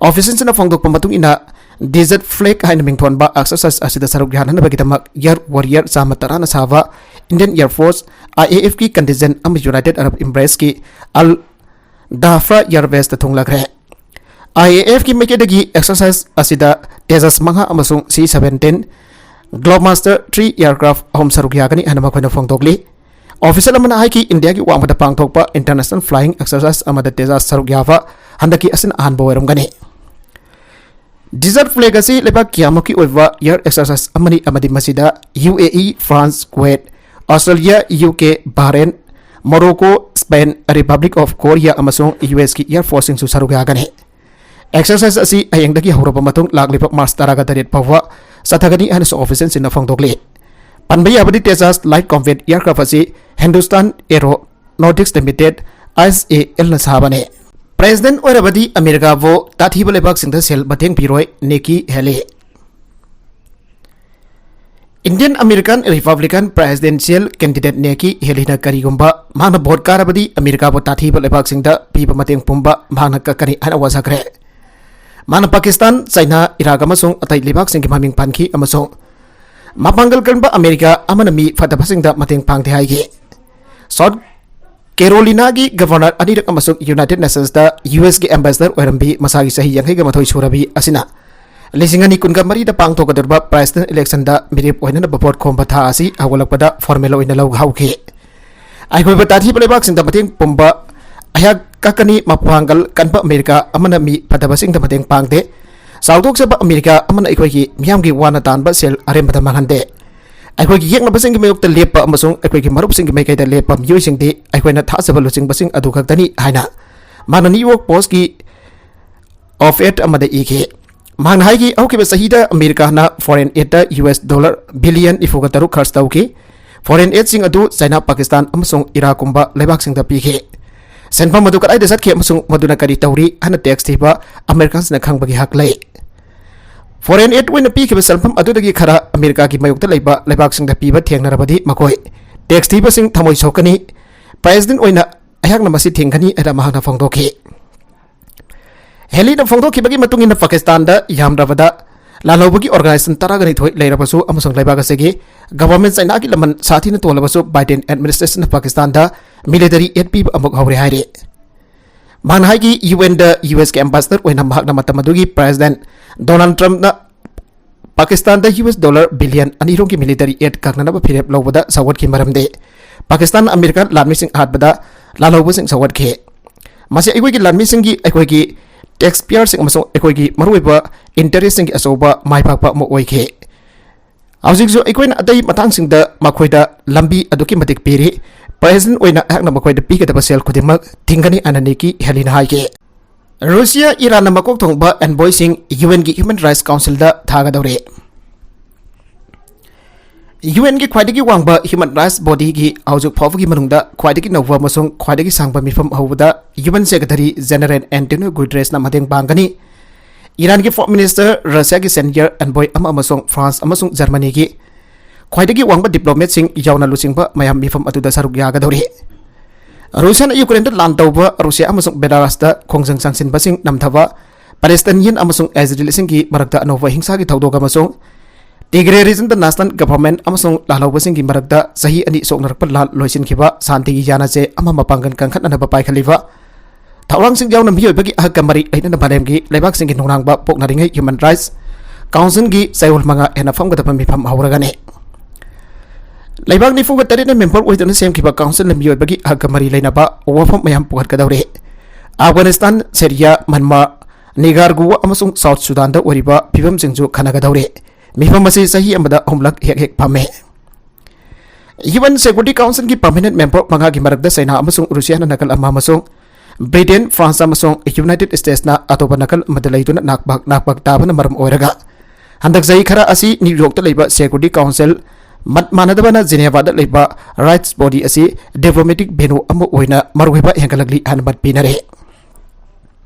Officialꯁꯤꯡꯅ ꯐꯣꯡꯗꯣꯛꯄ ꯃꯇꯨꯡ ꯏꯟꯅ, Desert Flag ꯍꯥꯏꯅ ꯃꯤꯡꯊꯣꯟꯕ exercise ꯑꯁꯤꯗ ꯁꯔꯨꯛ ꯌꯥꯅꯅꯕꯒꯤꯗꯃꯛ air warrior ꯆꯥꯝꯃ ꯇꯔꯥꯅ ꯁꯥꯕ Indian Air Force, I A Fꯀꯤ contingent ꯑꯃ United Arab Emiratesꯀꯤ Al Dhafra Air Baseꯇ ꯊꯨꯡꯂꯈ꯭ꯔꯦ꯫ I A Fꯀꯤ ꯃꯥꯏꯀꯩꯗꯒꯤ exercise ꯑꯁꯤꯗ Tejas ꯃꯉꯥ ꯑꯃꯁꯨꯡ C seventeen Globemaster three aircraft ꯑꯍꯨꯝ ꯁꯔꯨꯛ ꯌꯥꯒꯅꯤ ꯍꯥꯏꯅ ꯃꯈꯣꯏꯅ ꯐꯣꯡꯗꯣꯛꯂꯤ꯫ Official ꯑꯃꯅ ꯍꯥꯏꯈꯤ, ꯏꯟꯗꯤꯌꯥꯒꯤ ꯋꯥꯡꯃꯗ ꯄꯥꯡꯊꯣꯛꯄ international flying exercise ꯑꯃꯗ Tejas ꯁꯔꯨꯛ ꯌꯥꯕ ꯍꯟꯗꯛꯀꯤ ꯑꯁꯤꯅ ꯑꯍꯥꯟꯕ ꯑꯣꯏꯔꯝꯒꯅꯤ꯫ Desert Flag ꯑꯁꯤ ꯂꯩꯕꯥꯛ ꯀꯌꯥꯃꯨꯛꯀꯤ ꯑꯣꯏꯕ air exercise ꯑꯃꯅꯤ ꯑꯃꯗꯤ ꯃꯁꯤꯗ U A E, France, Kuwait, Australia, U K, Bahrain, Morocco, Spain, Republic of Korea ꯑꯃꯁꯨꯡ U S ꯀꯤ air forceꯁꯤꯡꯁꯨ ꯁꯔꯨꯛ ꯌꯥꯒꯅꯤ꯫ Exercise ꯑꯁꯤ ꯍꯌꯦꯡꯗꯒꯤ ꯍꯧꯔꯕ ꯃꯇꯨꯡ ꯂꯥꯛꯂꯤꯕ March ꯇꯔꯥꯒ ꯇꯔꯦꯠ ꯐꯥꯎꯕ ꯆꯠꯊꯒꯅꯤ ꯍꯥꯏꯅꯁꯨ officialꯁꯤꯡꯅ ꯐꯣꯡꯗꯣꯛꯂꯤ꯫ ꯄꯟꯕ ꯌꯥꯕꯗꯤ, Tejas light combat aircraft ꯑꯁꯤ Hindustan Aeronautics Limited, H A L ꯅ ꯁꯥꯕꯅꯤ꯫ President ꯑꯣꯏꯔꯕꯗꯤ ꯑꯃꯦꯔꯤꯀꯥꯕꯨ ꯇꯥꯊꯤꯕ ꯂꯩꯕꯥꯛꯁꯤꯡꯗ ꯁꯦꯜ ꯃꯇꯦꯡ ꯄꯤꯔꯣꯏ, Nikki Haley꯫ Indian American Republican presidential candidate Nikki Haleyꯅ ꯀꯔꯤꯒꯨꯝꯕ ꯃꯍꯥꯛꯅ vote ꯀꯥꯔꯕꯗꯤ ꯑꯃꯦꯔꯤꯀꯥꯕꯨ ꯇꯥꯊꯤꯕ ꯂꯩꯕꯥꯛꯁꯤꯡꯗ ꯄꯤꯕ ꯃꯇꯦꯡ ꯄꯨꯝꯕ ꯃꯍꯥꯛꯅ ꯀꯛꯀꯅꯤ ꯍꯥꯏꯅ ꯋꯥꯁꯛꯈ꯭ꯔꯦ꯫ ꯃꯍꯥꯛꯅ ꯄꯥꯀꯤꯁꯇꯥꯟ, ꯆꯥꯏꯅꯥ, ꯏꯔꯥꯛ ꯑꯃꯁꯨꯡ ꯑꯇꯩ ꯂꯩꯕꯥꯛꯁꯤꯡꯒꯤ ꯃꯃꯤꯡ ꯄꯟꯈꯤ ꯑꯃꯁꯨꯡ ꯃꯄꯥꯡꯒꯜ ꯀꯟꯕ ꯑꯃꯦꯔꯤꯀꯥ ꯑꯃꯅ ꯃꯤ ꯐꯠꯇꯕꯁꯤꯡꯗ ꯃꯇꯦꯡ ꯄꯥꯡꯗꯦ ꯍꯥꯏꯈꯤ꯫ South ꯀꯦꯔꯣꯂꯤꯅꯥꯒꯤ ꯒꯕꯔꯅꯔ ꯑꯅꯤꯔꯛ ꯑꯃꯁꯨꯡ ꯌꯨꯅꯥꯏꯇꯦꯗ ꯅꯦꯁꯟꯁꯇ ꯌꯨ ꯑꯦꯁꯀꯤ ꯑꯦꯝꯕꯦꯁꯦꯗꯔ ꯑꯣꯏꯔꯝꯕꯤ ꯃꯁꯥꯒꯤ ꯆꯍꯤ ꯌꯥꯡꯈꯩꯒ ꯃꯥꯊꯣꯏ ꯁꯨꯔꯕꯤ ꯑꯁꯤꯅ ꯂꯤꯁꯤꯡ ꯑꯅꯤ ꯀꯨꯟꯒ ꯃꯔꯤꯗ ꯄꯥꯡꯊꯣꯛꯀꯗꯧꯔꯤꯕ ꯄ꯭ꯔꯦꯁꯤꯗꯦꯟ ꯏꯂꯦꯛꯁꯟꯗ ꯃꯤꯔꯦꯞ ꯑꯣꯏꯅꯅꯕ ꯚꯣꯠ ꯈꯣꯝꯕ ꯊꯥ ꯑꯁꯤ ꯍꯧꯒꯠꯂꯛꯄꯗ ꯐꯣꯔꯃꯦꯜ ꯑꯣꯏꯅ ꯂꯧꯍꯧꯈꯤ꯫ ꯑꯩꯈꯣꯏꯕꯨ ꯇꯥꯊꯤꯕ ꯂꯩꯕꯥꯛꯁꯤꯡꯗ ꯃꯇꯦꯡ ꯄꯨꯝꯕ ꯑꯩꯍꯥꯛ ꯀꯛꯀꯅꯤ, ꯃꯄꯥꯡꯒꯜ ꯀꯟꯕ ꯑꯃꯦꯔꯤꯀꯥ ꯑꯃꯅ ꯃꯤ ꯐꯠꯇꯕꯁꯤꯡꯗ ꯃꯇꯦꯡ ꯄꯥꯡꯗꯦ꯫ ꯆꯥꯎꯊꯣꯛꯆꯕ ꯑꯃꯦꯔꯤꯀꯥ ꯑꯃꯅ ꯑꯩꯈꯣꯏꯒꯤ ꯃꯤꯌꯥꯝꯒꯤ ꯋꯥꯅ ꯇꯥꯟꯕ ꯁꯦꯜ ꯑꯔꯦꯝꯕꯗ ꯃꯥꯡꯍꯟꯗꯦ꯫ ꯑꯩꯈꯣꯏꯒꯤ ꯌꯦꯛꯅꯕꯁꯤꯡꯒꯤ ꯃꯥꯌꯣꯛꯇ ꯂꯦꯞꯄ ꯑꯃꯁꯨꯡ ꯑꯩꯈꯣꯏꯒꯤ ꯃꯔꯨꯞꯁꯤꯡꯒꯤ ꯃꯥꯏꯀꯩꯗ ꯂꯦꯞꯄ ꯃꯤꯑꯣꯏꯁꯤꯡꯗꯤ ꯑꯩꯈꯣꯏꯅ ꯊꯥꯖꯕ ꯂꯨꯆꯤꯡꯕꯁꯤꯡ ꯑꯗꯨ ꯈꯛꯇꯅꯤ ꯍꯥꯏꯅ ꯃꯥꯅ ꯅ꯭ꯌꯨ ꯌꯣꯔꯛ ꯄꯣꯁꯀꯤ ꯑꯣꯞ ꯑꯦꯠ ꯑꯃꯗ ꯏꯈꯤ꯫ ꯃꯍꯥꯛꯅ ꯍꯥꯏꯈꯤ, ꯍꯧꯈꯤꯕ ꯆꯍꯤꯗ ꯑꯃꯦꯔꯤꯀꯥꯅ ꯐꯣꯔꯦꯟ ꯑꯦꯗꯇ ꯌꯨ ꯑꯦꯁ ꯗꯣꯂꯔ ꯕꯤꯂꯤꯌꯟ ꯅꯤꯐꯨꯒ ꯇꯔꯨꯛ ꯈꯔꯆ ꯇꯧꯈꯤ꯫ ꯐꯣꯔꯦꯟ ꯑꯦꯗꯁꯤꯡ ꯑꯗꯨ ꯆꯥꯏꯅꯥ, ꯄꯥꯀꯤꯁꯇꯥꯟ ꯑꯃꯁꯨꯡ ꯏꯔꯥꯛꯀꯨꯝꯕ ꯂꯩꯕꯥꯛꯁꯤꯡꯗ ꯄꯤꯈꯤ꯫ ꯁꯦꯟꯐꯝ ꯑꯗꯨ ꯀꯗꯥꯏꯗ ꯆꯠꯈꯤ ꯑꯃꯁꯨꯡ ꯃꯗꯨꯅ ꯀꯔꯤ ꯇꯧꯔꯤ ꯍꯥꯏꯅ ꯇꯦꯛꯁ ꯊꯤꯕ ꯑꯃꯦꯔꯤꯀꯥꯟꯁꯤꯡꯅ ꯈꯪꯕꯒꯤ ꯍꯛ ꯂꯩ꯫ ꯐꯣꯔꯦꯟ ꯑꯦꯗ ꯑꯣꯏꯅ ꯄꯤꯈꯤꯕ ꯁꯦꯜꯐꯝ ꯑꯗꯨꯗꯒꯤ ꯈꯔ ꯑꯃꯦꯔꯤꯀꯥꯒꯤ ꯃꯥꯌꯣꯛꯇ ꯂꯩꯕ ꯂꯩꯕꯥꯛꯁꯤꯡꯗ ꯄꯤꯕ ꯊꯦꯡꯅꯔꯕꯗꯤ ꯃꯈꯣꯏ ꯇꯦꯛꯁ ꯊꯤꯕꯁꯤꯡ ꯊꯃꯣꯏ ꯁꯣꯛꯀꯅꯤ꯫ ꯄ꯭ꯔꯦꯁꯤꯗꯦꯟ ꯑꯣꯏꯅ ꯑꯩꯍꯥꯛꯅ ꯃꯁꯤ ꯊꯤꯡꯒꯅꯤ ꯍꯥꯏꯅ ꯃꯍꯥꯛꯅ ꯐꯣꯡꯗꯣꯛꯈꯤ꯫ ꯍꯦꯂꯤꯅ ꯐꯣꯡꯗꯣꯛꯈꯤꯕꯒꯤ ꯃꯇꯨꯡ ꯏꯟꯅ ꯄꯥꯀꯤꯁꯇꯥꯟꯗ ꯌꯥꯝꯗ꯭ꯔꯕꯗ ꯂꯥꯜꯍꯧꯕꯒꯤ ꯑꯣꯔꯒꯅꯥꯏꯖꯦꯁꯟ ꯇꯔꯥꯒ ꯅꯤꯊꯣꯏ ꯂꯩꯔꯕꯁꯨ ꯑꯃꯁꯨꯡ ꯂꯩꯕꯥꯛ ꯑꯁꯤꯒꯤ ꯒꯚꯔꯟꯃꯦꯟꯠ ꯆꯥꯏꯅꯥꯒꯤ ꯂꯃꯟ ꯁꯥꯊꯤꯅ ꯇꯣꯜꯂꯕꯁꯨ ꯕꯥꯏꯗꯦꯟ ꯑꯦꯗꯃꯤꯅꯤꯁꯇ꯭ꯔꯦꯁꯟꯅ ꯄꯥꯀꯤꯁꯇꯥꯟꯗ ꯃꯤꯂꯤꯇꯔꯤ ꯑꯦꯗ ꯄꯤꯕ ꯑꯃꯨꯛ ꯍꯧꯔꯦ ꯍꯥꯏꯔꯤ꯫ ꯃꯍꯥꯛꯅ ꯍꯥꯏꯈꯤ, ꯌꯨ ꯑꯦꯟꯗ ꯌꯨ ꯑꯦꯁꯀꯤ ꯑꯦꯝꯕꯦꯁꯦꯗꯔ ꯑꯣꯏꯅ ꯃꯍꯥꯛꯅ ꯃꯇꯝ ꯑꯗꯨꯒꯤ ꯄ꯭ꯔꯦꯁꯤꯗꯦꯟꯠ ꯗꯣꯅꯥꯜꯗ ꯇ꯭ꯔꯝꯞꯅ ꯄꯥꯀꯤꯁꯇꯥꯟꯗ ꯌꯨ ꯑꯦꯁ ꯗꯣꯂꯔ ꯕꯤꯂꯤꯌꯟ ꯑꯅꯤ ꯔꯣꯝꯒꯤ ꯃꯤꯂꯤꯇꯔꯤ ꯑꯦꯗ ꯀꯛꯅꯅꯕ ꯐꯤꯔꯦꯞ ꯂꯧꯕꯗ ꯁꯧꯒꯠꯈꯤ꯫ ꯃꯔꯝꯗꯤ ꯄꯥꯀꯤꯁꯇꯥꯟ ꯑꯃꯦꯔꯤꯀꯥꯟ ꯂꯥꯟꯃꯤꯁꯤꯡ ꯍꯥꯠꯄꯗ ꯂꯥꯜꯍꯧꯕꯁꯤꯡ ꯁꯧꯒꯠꯈꯤ꯫ ꯃꯁꯤ ꯑꯩꯈꯣꯏꯒꯤ ꯂꯥꯟꯃꯤꯁꯤꯡꯒꯤ, ꯑꯩꯈꯣꯏꯒꯤ ꯇꯦꯛꯁ ꯄꯦꯌꯔꯁꯤꯡ ꯑꯃꯁꯨꯡ ꯑꯩꯈꯣꯏꯒꯤ ꯃꯔꯨꯑꯣꯏꯕ ꯏꯟꯇꯔꯦꯁꯁꯤꯡꯒꯤ ꯑꯆꯧꯕ ꯃꯥꯏ ꯄꯥꯛꯄ ꯑꯃ ꯑꯣꯏꯈꯤ꯫ ꯍꯧꯖꯤꯛꯁꯨ ꯑꯩꯈꯣꯏꯅ ꯑꯇꯩ ꯃꯇꯥꯡꯁꯤꯡꯗ ꯃꯈꯣꯏꯗ ꯂꯝꯕꯤ ꯑꯗꯨꯛꯀꯤ ꯃꯇꯤꯛ ꯄꯤꯔꯤ꯫ ꯄ꯭ꯔꯦꯁꯤꯗꯦꯟꯠ ꯑꯣꯏꯅ ꯑꯩꯍꯥꯛꯅ ꯃꯈꯣꯏꯗ ꯄꯤꯒꯗꯕ ꯁꯦꯜ ꯈꯨꯗꯤꯡꯃꯛ ꯊꯤꯡꯒꯅꯤ ꯍꯥꯏꯅ ꯅꯤꯛꯀꯤ ꯍꯦꯂꯤꯅ ꯍꯥꯏꯈꯤ꯫ ꯔꯨꯁꯤꯌꯥ, ꯏꯔꯥꯟꯅ ꯃꯀꯣꯛ ꯊꯣꯡꯕ ꯑꯦꯟꯚꯣꯏꯁꯤꯡ ꯌꯨ ꯑꯦꯟꯒꯤ ꯍ꯭ꯌꯨꯃꯦꯟ ꯔꯥꯏꯠꯁ ꯀꯥꯎꯟꯁꯤꯜꯗ ꯊꯥꯒꯗꯧꯔꯦ꯫ ꯌꯨ ꯑꯦꯟꯒꯤ ꯈ꯭ꯋꯥꯏꯗꯒꯤ ꯋꯥꯡꯕ ꯍ꯭ꯌꯨꯃꯦꯟ ꯔꯥꯏꯠꯁ ꯕꯣꯗꯤꯒꯤ ꯍꯧꯖꯤꯛ ꯐꯥꯎꯕꯒꯤ ꯃꯅꯨꯡꯗ ꯈ꯭ꯋꯥꯏꯗꯒꯤ ꯅꯧꯕ ꯑꯃꯁꯨꯡ ꯈ꯭ꯋꯥꯏꯗꯒꯤ ꯁꯥꯡꯕ ꯃꯤꯐꯝ ꯍꯧꯕꯗ U N secretary general Antonio ꯒꯨꯇꯦꯔꯦꯁꯅ ꯃꯇꯦꯡ ꯄꯥꯡꯒꯅꯤ꯫ ꯏꯔꯥꯟꯒꯤ ꯐꯣꯔꯦꯟ ꯃꯤꯅꯤꯁꯇꯔ, ꯔꯁꯤꯌꯥꯒꯤ ꯁꯦꯅꯤꯌꯔ ꯑꯦꯟꯚꯣꯏ ꯑꯃ ꯑꯃꯁꯨꯡ ꯐ꯭ꯔꯥꯟꯁ ꯑꯃꯁꯨꯡ ꯖꯔꯃꯅꯤꯒꯤ ꯈ꯭ꯋꯥꯏꯗꯒꯤ ꯋꯥꯡꯕ ꯗꯤꯄ꯭ꯂꯣꯃꯦꯠꯁꯤꯡ ꯌꯥꯎꯅ ꯂꯨꯆꯤꯡꯕ ꯃꯌꯥꯝ ꯃꯤꯐꯝ ꯑꯗꯨꯗ ꯁꯔꯨꯛ ꯌꯥꯒꯗꯧꯔꯤ꯫ ꯔꯨꯁꯤꯌꯥꯅ ꯌꯨꯀ꯭ꯔꯦꯟꯗ ꯂꯥꯟ ꯇꯧꯕ, ꯔꯨꯁꯤꯌꯥ ꯑꯃꯁꯨꯡ ꯕꯦꯂꯥꯔꯁꯇ ꯈꯣꯡꯖꯪ ꯆꯪꯁꯤꯟꯕꯁꯤꯡ ꯅꯝꯊꯕ, ꯄꯦꯂꯦꯁꯇꯥꯏꯅꯤꯌꯟ ꯑꯃꯁꯨꯡ ꯏꯖꯔꯦꯂꯤꯁꯤꯡꯒꯤ ꯃꯔꯛꯇ ꯑꯅꯧꯕ ꯍꯤꯡꯁꯥꯒꯤ ꯊꯧꯗꯣꯛ ꯑꯃꯁꯨꯡ Tigray Region ꯗ National Government ꯑꯃꯁꯨꯡ ꯂꯥꯜꯍꯧꯕꯁꯤꯡꯒꯤ ꯃꯔꯛꯇ ꯆꯍꯤ ꯑꯅꯤ ꯁꯣꯛꯅꯔꯛꯄ ꯂꯥꯟ ꯂꯣꯏꯁꯤꯟꯈꯤꯕ, ꯁꯥꯟꯇꯤꯒꯤ ꯌꯥꯅꯆꯦ ꯑꯃ ꯃꯄꯥꯡꯒꯜ ꯀꯟꯈꯠꯅꯅꯕ ꯄꯥꯏꯈꯠꯂꯤꯕ ꯊꯧꯔꯥꯡꯁꯤꯡ ꯌꯥꯎꯅ ꯃꯤꯑꯣꯏꯕꯒꯤ ꯍꯛꯀ ꯃꯔꯤ ꯂꯩꯅꯅ ꯃꯥꯂꯦꯝꯒꯤ ꯂꯩꯕꯥꯛꯁꯤꯡꯒꯤ ꯅꯨꯡꯅꯥꯡꯕ ꯄꯣꯛꯅꯔꯤꯉꯩ Human Rights Council ꯒꯤ ꯆꯌꯣꯜ ꯃꯉꯥ ꯍꯦꯟꯅ ꯐꯝꯒꯗꯕ ꯃꯤꯐꯝ ꯍꯧꯔꯒꯅꯤ꯫ ꯂꯩꯕꯥꯛ ꯅꯤꯐꯨꯒ ꯇꯔꯦꯠꯅ member ꯑꯣꯏꯗꯨꯅ ꯁꯦꯝꯈꯤꯕ council ꯅ ꯃꯤꯑꯣꯏꯕꯒꯤ ꯍꯛꯀ ꯃꯔꯤ ꯂꯩꯅꯕ ꯋꯥꯐꯝ ꯃꯌꯥꯝ ꯄꯨꯈꯠꯀꯗꯧꯔꯤ꯫ ꯑꯐꯒꯥꯅꯤꯁꯇꯥꯟ, ꯁꯤꯔꯤꯌꯥ, ꯃꯟꯃꯥ, ꯅꯤꯒꯥꯔꯒꯨꯋꯥ ꯑꯃꯁꯨꯡ ꯁꯥꯎꯊ ꯁꯨꯗꯥꯟꯗ ꯑꯣꯏꯔꯤꯕ ꯐꯤꯕꯝꯁꯤꯡꯁꯨ ꯈꯟꯅꯒꯗꯧꯔꯤ꯫ ꯃꯤꯐꯝ ꯑꯁꯤ ꯆꯍꯤ ꯑꯃꯗ ꯑꯍꯨꯝꯂꯛ ꯍꯦꯛ ꯍꯦꯛ ꯐꯝꯃꯤ꯫ UN Security Council ꯒꯤ permanent member ꯃꯉꯥꯒꯤ ꯃꯔꯛꯇ ꯆꯩꯅꯥ ꯑꯃꯁꯨꯡ ꯔꯨꯁꯤꯌꯥꯅ ꯅꯥꯀꯜ ꯑꯃ ꯑꯃꯁꯨꯡ ꯕ꯭ꯔꯤꯇꯦꯟ, ꯐ꯭ꯔꯥꯟꯁ ꯑꯃꯁꯨꯡ United States ꯅ ꯑꯇꯣꯞꯄ ꯅꯥꯀꯜ ꯑꯃꯗ ꯂꯩꯗꯨꯅ ꯅꯥꯛꯄꯥꯛ ꯅꯥꯛꯄꯥꯛ ꯇꯥꯕꯅ ꯃꯔꯝ ꯑꯣꯏꯔꯒ, ꯍꯟꯗꯛ ꯆꯍꯤ ꯈꯔ ꯑꯁꯤ ꯅ꯭ꯌꯨ ꯌꯣꯔꯛꯇ ꯂꯩꯕ Security Council ꯃꯠ ꯃꯥꯟꯅꯗꯕꯅ ꯖꯤꯅꯦꯚꯥꯗ ꯂꯩꯕ Rights Body ꯑꯁꯤ diplomatic venue ꯑꯃ ꯑꯣꯏꯅ ꯃꯔꯨꯑꯣꯏꯕ ꯍꯦꯟꯒꯠꯂꯛꯂꯤ ꯍꯥꯏꯅ ꯃꯠ ꯄꯤꯅꯔꯦ꯫